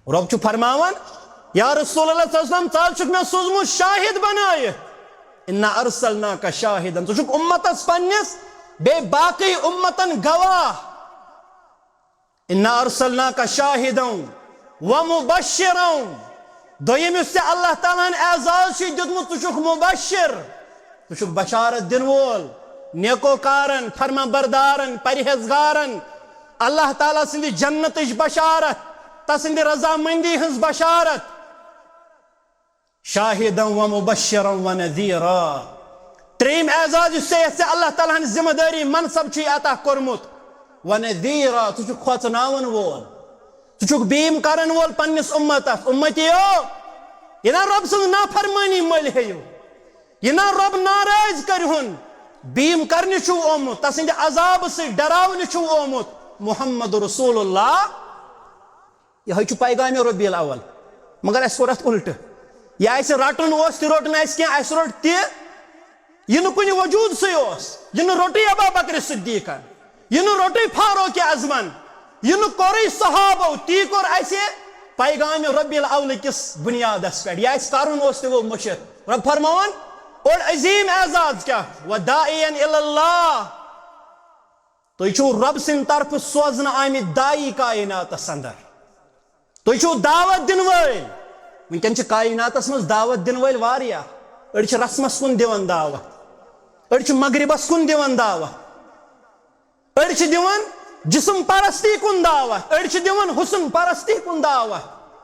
رب چھُ فرماوان، یا رسول اللہ صلی اللہ علیہ وسلم، ژٕ حظ چھُکھ مےٚ سوٗزمُت شاہد بنٲیِتھ۔ انا ارسلناک شاہدن، ژٕ چھُکھ امتس پننِس بیٚیہِ باقٕے امتن گواہ۔ انا ارسلناک شاہدا و مبشرا۔ دوٚیِم، یُس ژےٚ اللہ تعالیٰ ہن اعزاز چھُے دیُتمُت، ژٕ چھُکھ مبشر، ژٕ چھُکھ بشارت دِنہٕ وول نیکوکارن، فرما بردارن، پرہیزگارن، اللہ تعالیٰ سٕنٛدِ جنتٕچ بشارت، تسٕنٛدِ رضامندی ہٕنٛز بشارت۔ شاہدا و مبشرا و نذیرا۔ ترٛیٚیِم اعزاز یُس ژےٚ، یَتھ ژےٚ اللہ تعالیٰ ہن ذمہ دٲری منصب چھُے عطا کوٚرمُت، و نذیرا، ژٕ چھُکھ کھوژناون وول، ژٕ چھُکھ بیٖم کرن وول پننِس امتس۔ امتیو، یہِ نا رۄب سٕنٛز نافرمٲنی مٔلۍ ہیٚیِو، یہِ نا رۄب ناراض کٔرِہُن۔ بیٖم کرنہِ چھُو آمُت، تسٕنٛدِ عذابہٕ سۭتۍ ڈراونہِ چھُو آمُت محمد رسول اللہ۔ یِہوٚے چھُ پیغامِ ربیع الاول۔ مگر اَسہِ کوٚر اَتھ اُلٹہٕ۔ یہِ اَسہِ رَٹُن اوس، تہِ روٚٹ نہٕ اَسہِ کینٛہہ، اَسہِ روٚٹ تہِ، یہِ نہٕ کُنہِ وجوٗدسٕے اوس، یہِ نہٕ روٚٹٕے ابا بکر صدیقن، یہِ نہٕ روٚٹٕے فاروق اعظمن، یہِ نہٕ کوٚرُے صحابو، تی کوٚر اَسہِ پیغامِ ربیع الاول کِس بُنیادس پٮ۪ٹھ۔ یہِ اَسہِ کَرُن اوس، تہِ گوٚو مٔشِتھ۔ رب فرماوان، اوٚڑ عظیٖم اعزاز کیٛاہ؟ وداعیا الی اللہ۔ تُہۍ چھِو رۄب سٕنٛدِ طرفہٕ سوزنہٕ آمٕتۍ داعی کائناتس اندر۔ تُہۍ چھِو دعوت دِنہٕ وٲلۍ۔ وٕنکیٚن چھِ کائناتس منٛز دعوت دِنہٕ وٲلۍ واریاہ۔ أڑۍ چھِ رسمس کُن دِوان دعوت، أڑۍ چھِ مغربس کُن دِوان دعوت، أڑۍ چھِ دِوان جسم پرستی کُن دعوت، أڑۍ چھِ دِوان حسن پرستی کُن دعوت۔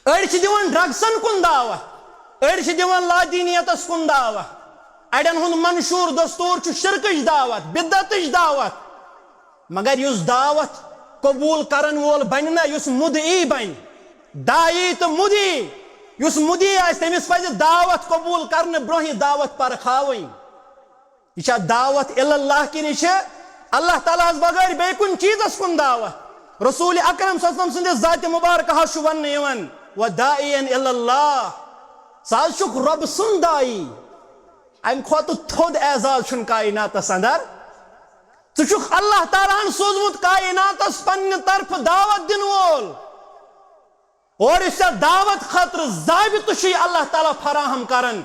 أڑۍ چھِ دِوان ڈرگسن کُن دعوت، أڑۍ چھِ دِوان لادینیتس کُن دعوت۔ اڑٮ۪ن ہُنٛد منشور دستور چھُ شرکٕچ دعوت، بدعتٕچ دعوت۔ مگر یُس دعوت قبول کرن وول بنہِ نا، یُس مدعی بنہِ، داعی تہٕ مدعی، یُس مدعی آسہِ، تٔمِس پزِ دعوت قبول کرنہٕ برونٛہہ یہِ دعوت پرکھاوٕنۍ۔ یہِ چھا دعوت الی اللہ کِنہٕ یہِ چھِ اللہ تعالیٰ ہس بغٲر بیٚیہِ کُنہِ چیٖزس کُن دعوت؟ رسول اکرم صلی اللہ علیہ وسلم سٕنٛدِس ذاتِ مبارکہس چھُ وننہٕ یِوان، "وداعیا الی اللہ"، ژٕ حظ چھُکھ رۄب سُنٛد داعی۔ امہِ کھۄتہٕ تھوٚد اعزاز چھُنہٕ کائناتس اندر۔ ژٕ چھُکھ اللہ تعالیٰ ہن سوٗزمُت کائناتس پننہِ طرفہٕ دعوت دِنہٕ وول۔ اور یُس ژےٚ دعوت خٲطرٕ ضابطہٕ چھُے اللہ تعالیٰ فراہم کران،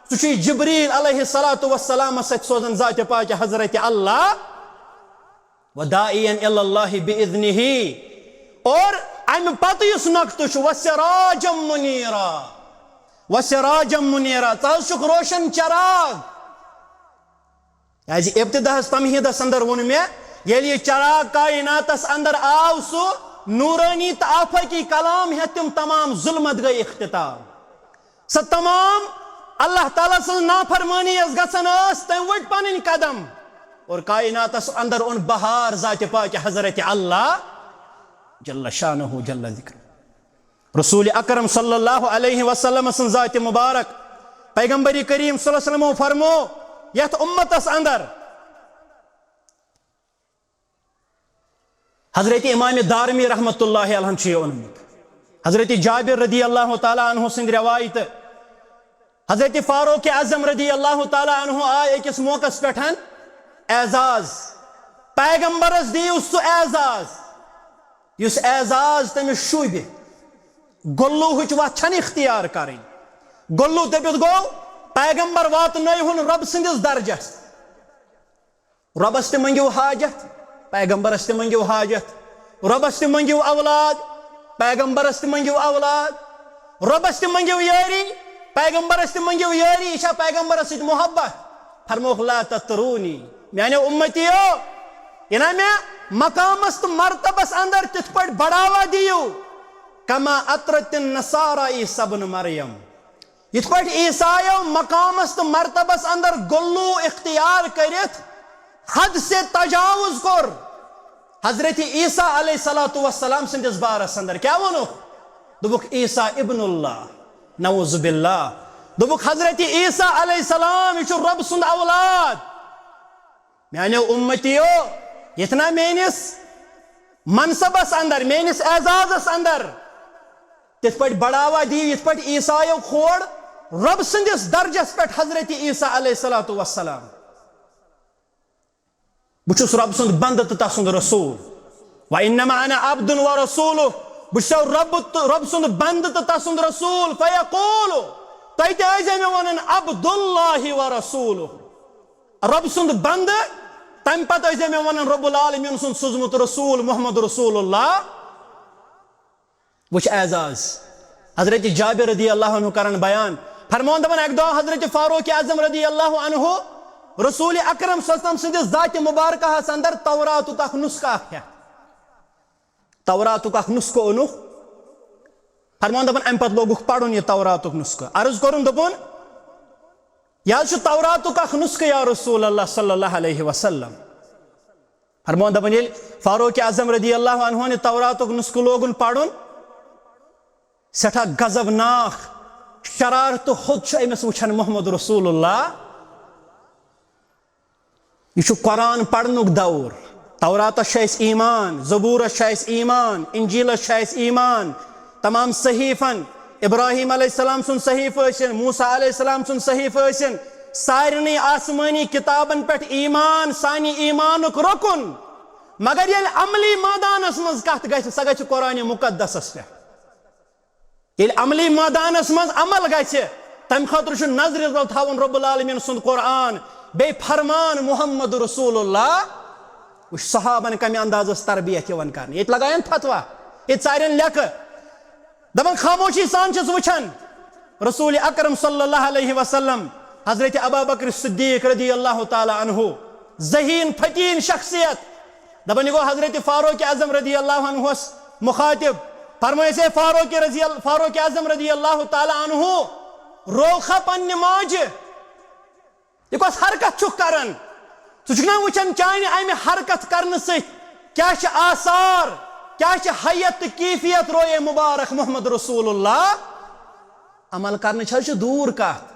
سُہ چھُے جبریل علیہ الصلوۃ والسلام سۭتۍ سوزان ذاتِ پاکہِ حضرت اللہ۔ وداعيا إلى الله بإذنه۔ اور امہِ پتہٕ یُس نۄقطہٕ چھُ، وسراجا منيرا، وسراجا منيرا، ژٕ حظ چھُکھ روشن چراغ۔ کیازِ ابتداہس تمہیدس اندر ووٚن مےٚ، ییٚلہِ یہِ چراغ کائناتس اندر آو، سُہ نورانی تہٕ آفاقی کلام ہیتھ تِم تمام ظلمت گٔے اختتام۔ سۄ تمام اللہ تعالیٰ سٕنٛز نافرمٲنی یۄس گژھان ٲس، تٔمۍ ؤٹۍ پنٕنۍ قدم اور کائناتس اندر اوٚن بہار ذاتِ پاکِ حضرت اللہ جل شانہ جل ذکر۔ رسول اکرم صلی اللہ علیہ وسلم سٕنٛز ذاتِ مبارک، پیغمبر کریم صلی اللہ علیہ وسلم فرمو یتھ امتس اندر، حضرت امام دارمی رحمت اللہ علیہ چھُ یہِ اوٚنمُت۔ حضرت جابر رضی اللہ تعالیٰ عنہ سٕنٛدِ روایتہٕ، حضرت فاروق اعظم رضی اللہ تعالیٰ عنہ آے أکِس موقعس پٮ۪ٹھ اعزاز۔ پیغمبرس دِیِو سُہ اعزاز، یُس اعزاز تٔمِس شوٗبہِ۔ گۄلوٗہٕچ وَتھ چھَنہٕ اختیار کَرٕنۍ۔ گۄلوٗ دٔپِتھ گوٚو، پیغمبر واتنٲیہُن رۄب سٕنٛدِس درجس۔ رۄبس تہِ منٛگِو حاجت، پیغمبرس تہِ منٛگِو حاجت۔ رۄبس تہِ منٛگِو اولاد، پیغمبرس تہِ منٛگِو اولاد۔ رۄبس تہِ منٛگِو یٲری، پیغمبرس تہِ منٛگِو یٲری۔ یہِ چھا پیغمبرس سۭتۍ محبت؟ فرمووُکھ، لا تطرونی، میانیو امتیو، یہِ نا مےٚ مقامس تہٕ مرتبس اندر تِتھ پٲٹھۍ بڑاوا دِیِو، کما اطرت النصارى عیسیٰ ابن مریم۔ یِتھ پٲٹھۍ عیسایو مقامس تہٕ مرتبس اندر گۄلوٗ اختیار کٔرِتھ حد سے تجاوز کوٚر حضرت عیسیٰ علیہ الصلوۃ والسلام سٕنٛدِس بارس اندر۔ کیٛاہ ووٚنُکھ؟ دوٚپُکھ، عیسیٰ ابن اللہ، نعوذ باللہ۔ دوٚپُکھ، حضرت عیسیٰ علیہ السلام، یہِ چھُ رۄب سُنٛد اولاد۔ میانیو امتیو، یتھ نا میٲنِس منصبس اندر، میٲنِس اعزازس اندر تِتھ پٲٹھۍ بڑاوا دِیِو، یتھ پٲٹھۍ عیسایو کھول رۄب سٕنٛدِس درجس پٮ۪ٹھ حضرت عیسیٰ علیہ الصلوۃ والسلام۔ بہٕ چھُس رۄب سُنٛد بندٕ تہٕ تسُنٛد رسول۔ وانما انا عبد ورسولہ۔ بہٕ چھُسو رۄب تہٕ، رۄب سُنٛد بندٕ تہٕ تسُنٛد رسول۔ فیقول، تۄہہِ تہِ ٲسۍ زیو مےٚ ونان عبد اللہ ورسولہ۔ رۄب سُنٛد بندٕ، تمہِ پتہٕ ٲسۍ زیو مےٚ ونان رۄب العالمین سُنٛد سوٗزمُت رسول محمد رسول اللہ۔ وٕچھ اعزاز، حضرت جابر رضی اللہ عنہ کران بیان، فرمان دپان، اکہِ دۄہ حضرت فاروق اعظم رضی اللہ عنہ رسول اکرم صلی اللہ علیہ وسلم سٕنٛدِس ذاتِ مبارکہس اندر توراتُک اکھ نسخہٕ اکھ ہیتھ، توراتُک اکھ نسخہٕ اوٚنُکھ۔ فرمان دپان، امہِ پتہٕ لوگُکھ پرُن یہِ توراتُک نسخہٕ۔ عرض کوٚرُن، دوٚپُن، یہِ حظ چھُ توراتُک اکھ نسخہٕ یا رسول اللہ صلی اللہ علیہ وسلم۔ فرمان دپان، ییٚلہِ فاروق اعظم رضی اللہ عنہ ہن یہِ توراتُک نسخہٕ لوگُن پرُن، سٮ۪ٹھاہ غضبناک، شرارتہٕ ہوٚت چھُ أمِس وٕچھان محمد رسول اللہ۔ یہِ چھُ قرآن پرنُک دور۔ توراتس چھُ اَسہِ ایمان، زبورس چھُ اَسہِ ایمان، انجیلس چھُ اَسہِ ایمان، تمام صحیفن، ابراہیم علیہ السلام سُنٛد صحیفہٕ ٲسِن، موسیٰ علیہ السلام سُنٛد صحیفہٕ ٲسِن، سارنٕے آسمٲنی کتابن پٮ۪ٹھ ایمان سانہِ ایمانُک رکن۔ مگر ییٚلہِ عملی مٲدانس منٛز کتھ گژھِ، سۄ گژھِ قرآن مقدسس پٮ۪ٹھ۔ ییٚلہِ عملی مٲدانس منٛز عمل گژھِ، تمہِ خٲطرٕ چھُ نظرِ تل تھاوُن رب العالمین سُنٛد قرآن، بیٚیہِ فرمان محمد رسول اللہ۔ وٕچھ صحابن کمہِ اندازس تربیت یِوان کرنہٕ۔ ییٚتہِ لگاین فتوا، ییٚتہِ ژارٮ۪ن لیکہٕ۔ دپان خاموشی سان چھِس وٕچھان رسول اکرم صلی اللہ علیہ وسلم، حضرت ابابکر صدیق رضی اللہ تعالیٰ عنہ، ذہین فتین شخصیت۔ دپان یہِ گوٚو حضرت فاروق اعظم رضی اللہ عنہس مخاطب۔ فرمٲیس، اے فاروق رضی ال-، فاروق اعظم رضی اللہ تعالیٰ عنہ، روخہ پننہِ ماجہِ۔ یہِ کۄس حرکت چھُکھ کران؟ ژٕ چھُکھ نا وٕچھان چانہِ امہِ حرکت کرنہٕ سۭتۍ کیٛاہ چھِ آثار، کیٛاہ چھِ ہیئت تہٕ کیفیت رویے مبارک محمد رسول اللہ؟ عمل کرنٕچ حظ چھِ دوٗر کتھ۔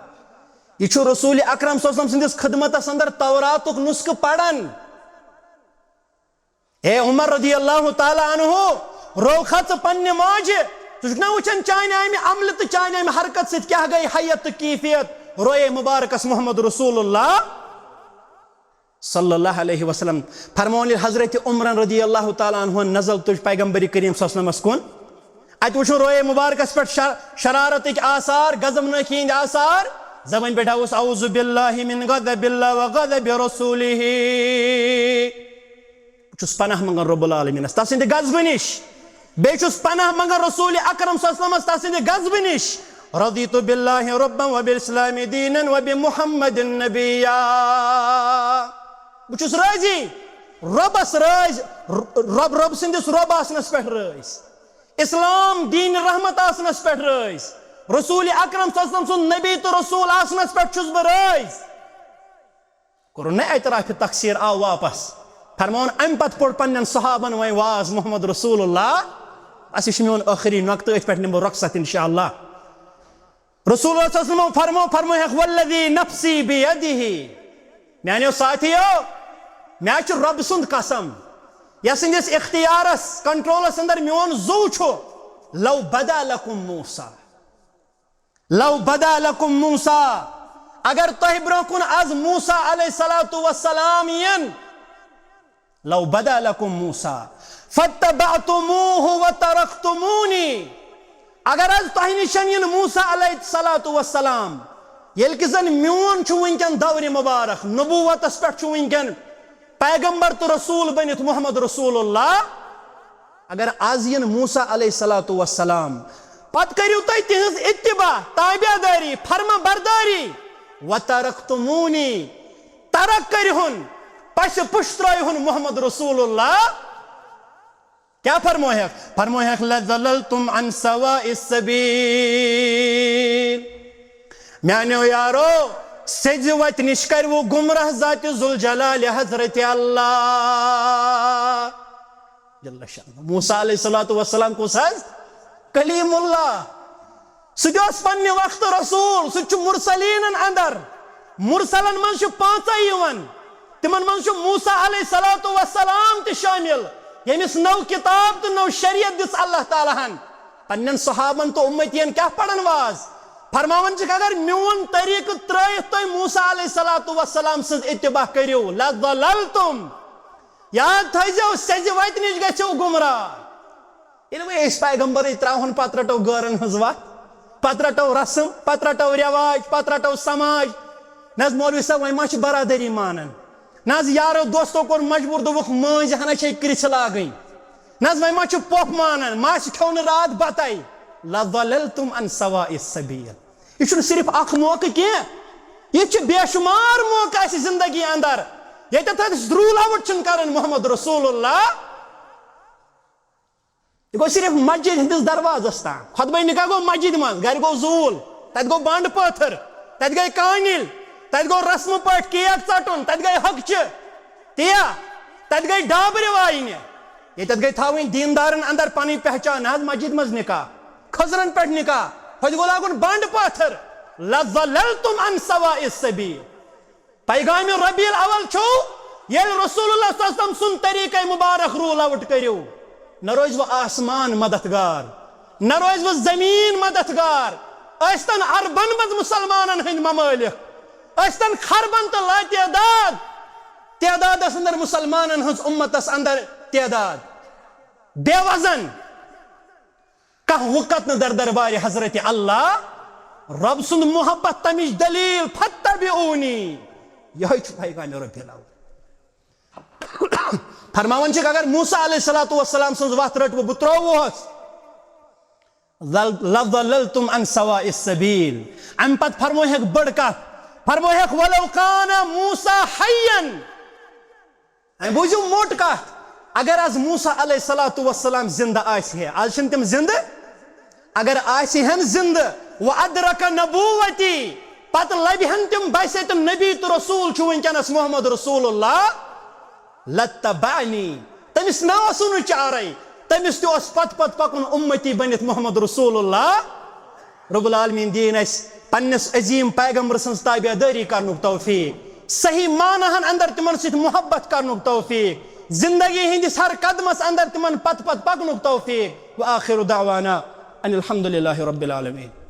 یہِ چھُ رسول اکرم صلی اللہ علیہ وسلم سٕنٛدِس خدمتس اندر توراتُک نسخہٕ پران۔ اے عمر رضی اللہ تعالیٰ عنہ، روخہ ژٕ پننہِ ماجہِ، ژٕ چھُکھ نا وٕچھان چانہِ امہِ عملہٕ تہٕ چانہِ امہِ حرکت سۭتۍ کیٛاہ گٔے ہیئت تہٕ کیفیت رویے مبارکس محمد رسول اللہ صلی اللہ علیہ وسلم۔ فرمون ییٚلہِ حضرت عمرن رضی اللہ تعالیٰ عنہ نظر تُج پیغمبر کریم صلی اللہ علیہ وسلمس کُن، اتہِ وٕچھُن رویے مبارکس پٮ۪ٹھ شر-، شرارتٕکۍ آثار، غضبنٲکی ہٕنٛدۍ آثار۔ زبٲنۍ پٮ۪ٹھ اوس، اعوذ باللہ من غضب اللہ و غضب رسولہ۔ چھُس پناہ منگان رب العالمینس تسٕنٛدِ غضبہٕ نِش۔ بیٚیہِ چھُس پناہ منگان رسول اکرم صلی اللہ علیہ وسلمس تسٕنٛدِ غضبہٕ نِش۔ رضیت باللہ ربا وبالاسلام دینا وبمحمد نبیا۔ بہٕ چھُس رٲضی، رۄبس رٲضۍ، رۄب، رۄب سٕنٛدِس رۄب آسنس پٮ۪ٹھ رٲضۍ، اسلام دین رحمت آسنس پٮ۪ٹھ رٲضۍ، رسول اکرم صلی اللہ علیہ وسلم سُنٛد نبی تہٕ رسول آسنس پٮ۪ٹھ چھُس بہٕ رٲضۍ۔ کوٚرُن نہ اعتراف تقصیر، آو واپس۔ فرماوُن، امہِ پتہٕ پوٚر پننٮ۪ن صحابن وۄنۍ واز محمد رسول اللہ۔ بس، یہِ چھُ میون ٲخری نۄقطہٕ، أتھۍ پٮ۪ٹھ نِمہٕ بہٕ رۄخصت انشاءاللہ۔ رسول اللہ صلی اللہ علیہ وسلم فرمو، فرموہکھ، والذی نفسی بیدہ، میانیو ساتھیو، مےٚ چھُ رۄب سُنٛد قسم، یس سٕنٛدِس اختیارس، کنٹرولس اندر میون زُو چھُ، لو بدا لکم موسیٰ، لو بدا لکم موسیٰ، اگر تۄہہِ برونٛہہ کُن از موسیٰ علیہ الصلوۃ والسلام یِن، لو بدا لکم موسیٰ فاتبعتموہ وترکتمونی، اگر از تۄہہِ نِش یِن موسیٰ علیہ الصلوۃ والسلام، ییٚلہِ کہِ زن میون چھُ وٕنکٮ۪ن دورِ مبارک، نبوتس پٮ۪ٹھ چھُ وٕنکٮ۪ن پیغمبر تہٕ رسول بٔنِتھ محمد رسول اللہ، اگر از یِن موسیٰ علیہ الصلوۃ والسلام، پتہٕ کٔرِو تُہۍ تِہنٛز اتباع، تابع دٲری، فرما بردٲری، وترکتمونی، ترک کٔرِہُن، پس پُش ترٲیہُن محمد رسول اللہ۔ کیا فرموہکھ؟ فرموہکھ، لضللتم عن سواء السبیل۔ میانیو یارو، سیٚزِ وتہِ نِش کروٕ گمراہ ذات ذوالجلال حضرت اللہ جل شانہ۔ موسیٰ علیہ الصلوۃ والسلام کُس حظ؟ کلیم اللہ۔ سُہ تہِ اوس پننہِ وقتہٕ رسول، سُہ تہِ چھُ مرسلیٖنن اندر۔ مرسلن منٛز چھُ پانٛژے یِوان، تِمن منٛز چھُ موسیٰ علیہ الصلوۃ والسلام تہِ شٲمِل، ییٚمِس نٔو کِتاب تہٕ نٔو شریعت دِژ اللہ تعالیٰ ہن۔ پننٮ۪ن صحابن تہٕ اُمتین کیٛاہ پرن واز؟ فرماوان چھِکھ، اگر میون طریٖقہٕ ترٲیِتھ تُہۍ موسیٰ علیہ الصلوۃ والسلام سٕنٛز اتباع کٔرِو، لضللتم، یاد تھٲیزیو، سیٚزِ وتہِ نِش گژھِو گمراہ۔ ییٚلہِ وۄنۍ أسۍ پیغمبرٕے ترٛاوہون، پتہٕ رٹو غٲرن ہٕنٛز وتھ، پتہٕ رٹو رسم، پتہٕ رٹو رٮ۪واج، پتہٕ رٹو سماج۔ نہ حظ مولوی صٲب، وۄنۍ ما چھِ برادری مانان؟ نہ حظ، یارو دوستو کوٚر مجبوٗر، دوٚپُکھ، مٲنٛزِ ہنا چھے کرٛژھِ لاگٕنۍ۔ نہ حظ، وۄنۍ ما چھُ پۄپھ مانان، ماسہِ کھیوٚو نہٕ راتھ بتَے۔ لضللتم عن سواء السبیل۔ یہِ چھُنہٕ صرف اکھ موقعہٕ کینٛہہ، ییٚتہِ چھِ بے شمار موقعہٕ اسہِ زندگی اندر، ییٚتٮ۪تھ أسۍ rule out چھِنہٕ کران محمد رسول اللہ۔ یہِ گوٚو صرف مسجد ہٕنٛدِس دروازس تام۔ خطبہ نکاح گوٚو مسجد منٛز، گرِ گوٚو زوٗل، تتہِ گوٚو بانڈٕ پٲتھٕر، تتہِ گٔے کانِل، تتہِ گوٚو رسمہٕ پٲٹھۍ کیک ژٹُن، تتہِ گٔے ہۄکچہِ، تیا، تتہِ گٔے ڈابرِ واینہِ۔ ییٚتٮ۪تھ گٔے تھاوٕنۍ دیندارن اندر پنٕنۍ پہچان۔ نہ حظ، مسجد منٛز نکاح، خٔزرن پٮ۪ٹھ نکاح، ہوٚتہِ گوٚو لاگُن بانڈٕ پٲتھٕر۔ لضللتم عن سواء السبیل۔ پیغام ربیع الاول چھُ، ییٚلہِ رسول اللہ صلی اللہ علیہ وسلم سُنٛد طریٖقے مبارک rule out کٔرِو، نہ روزِ وۄنۍ آسمان مددگار، نہ روزِ وۄنۍ زمیٖن مددگار۔ ٲسۍتن اربن منٛز مسلمانن ہٕنٛدۍ ممٲلک، ٲسۍتن خربن تہٕ لاتعداد تعدادس اندر مسلمانن ہٕنٛز اُمتس اندر تعداد بے وزن۔ کانٛہہ وقت نہٕ در دربارِ حضرت اللہ، رب سُنٛد محبت، تمِچ دلیل، فاتبعونی۔ یہے چھُ پیغام ربیع الاول۔ فرماوان چھِکھ، اگر موسیٰ علیہ الصلوۃ والسلام سٕنٛز وتھ رٹوٕ، بہٕ ترٛووُہس۔ لضللتم عن سواء السبیل۔ امہِ پتہٕ فرموہکھ بٔڑ کتھ، فرموہکھ، ولو کان موسیٰ حیا۔ وۄنۍ بوٗزِو موٚٹ کتھ، اگر از موسیٰ علیہ الصلوۃ والسلام زندٕ آسہِ ہے، از چھِنہٕ تِم زندٕ، اگر آسہِ ہن زندٕ، وادرک نبوتی، پتہٕ لبہِ ہن تِم، باسہِ ہے تِم نبی تہٕ رسول چھُ وٕنکیٚنس محمد رسول اللہ، لتبعنی، تٔمِس نہ اوسُے نہٕ چارے، تٔمِس تہِ اوس پتہٕ پتہٕ پکُن اُمتی بٔنِتھ محمد رسول اللہ۔ رب العالمین دِیِن اَسہِ پننِس عظیٖم پیغمبر سٕنٛز تابع دٲری کرنُک توفیٖق، صحیح معناہن اندر تِمن سۭتۍ محبت کرنُک توفیٖق، زندگی ہٕنٛدِس ہر قدمس اندر تِمن پتہٕ پتہٕ پکنُک توفیٖق۔ وآخر دعوانا ان الحمد للہ رب العالمین۔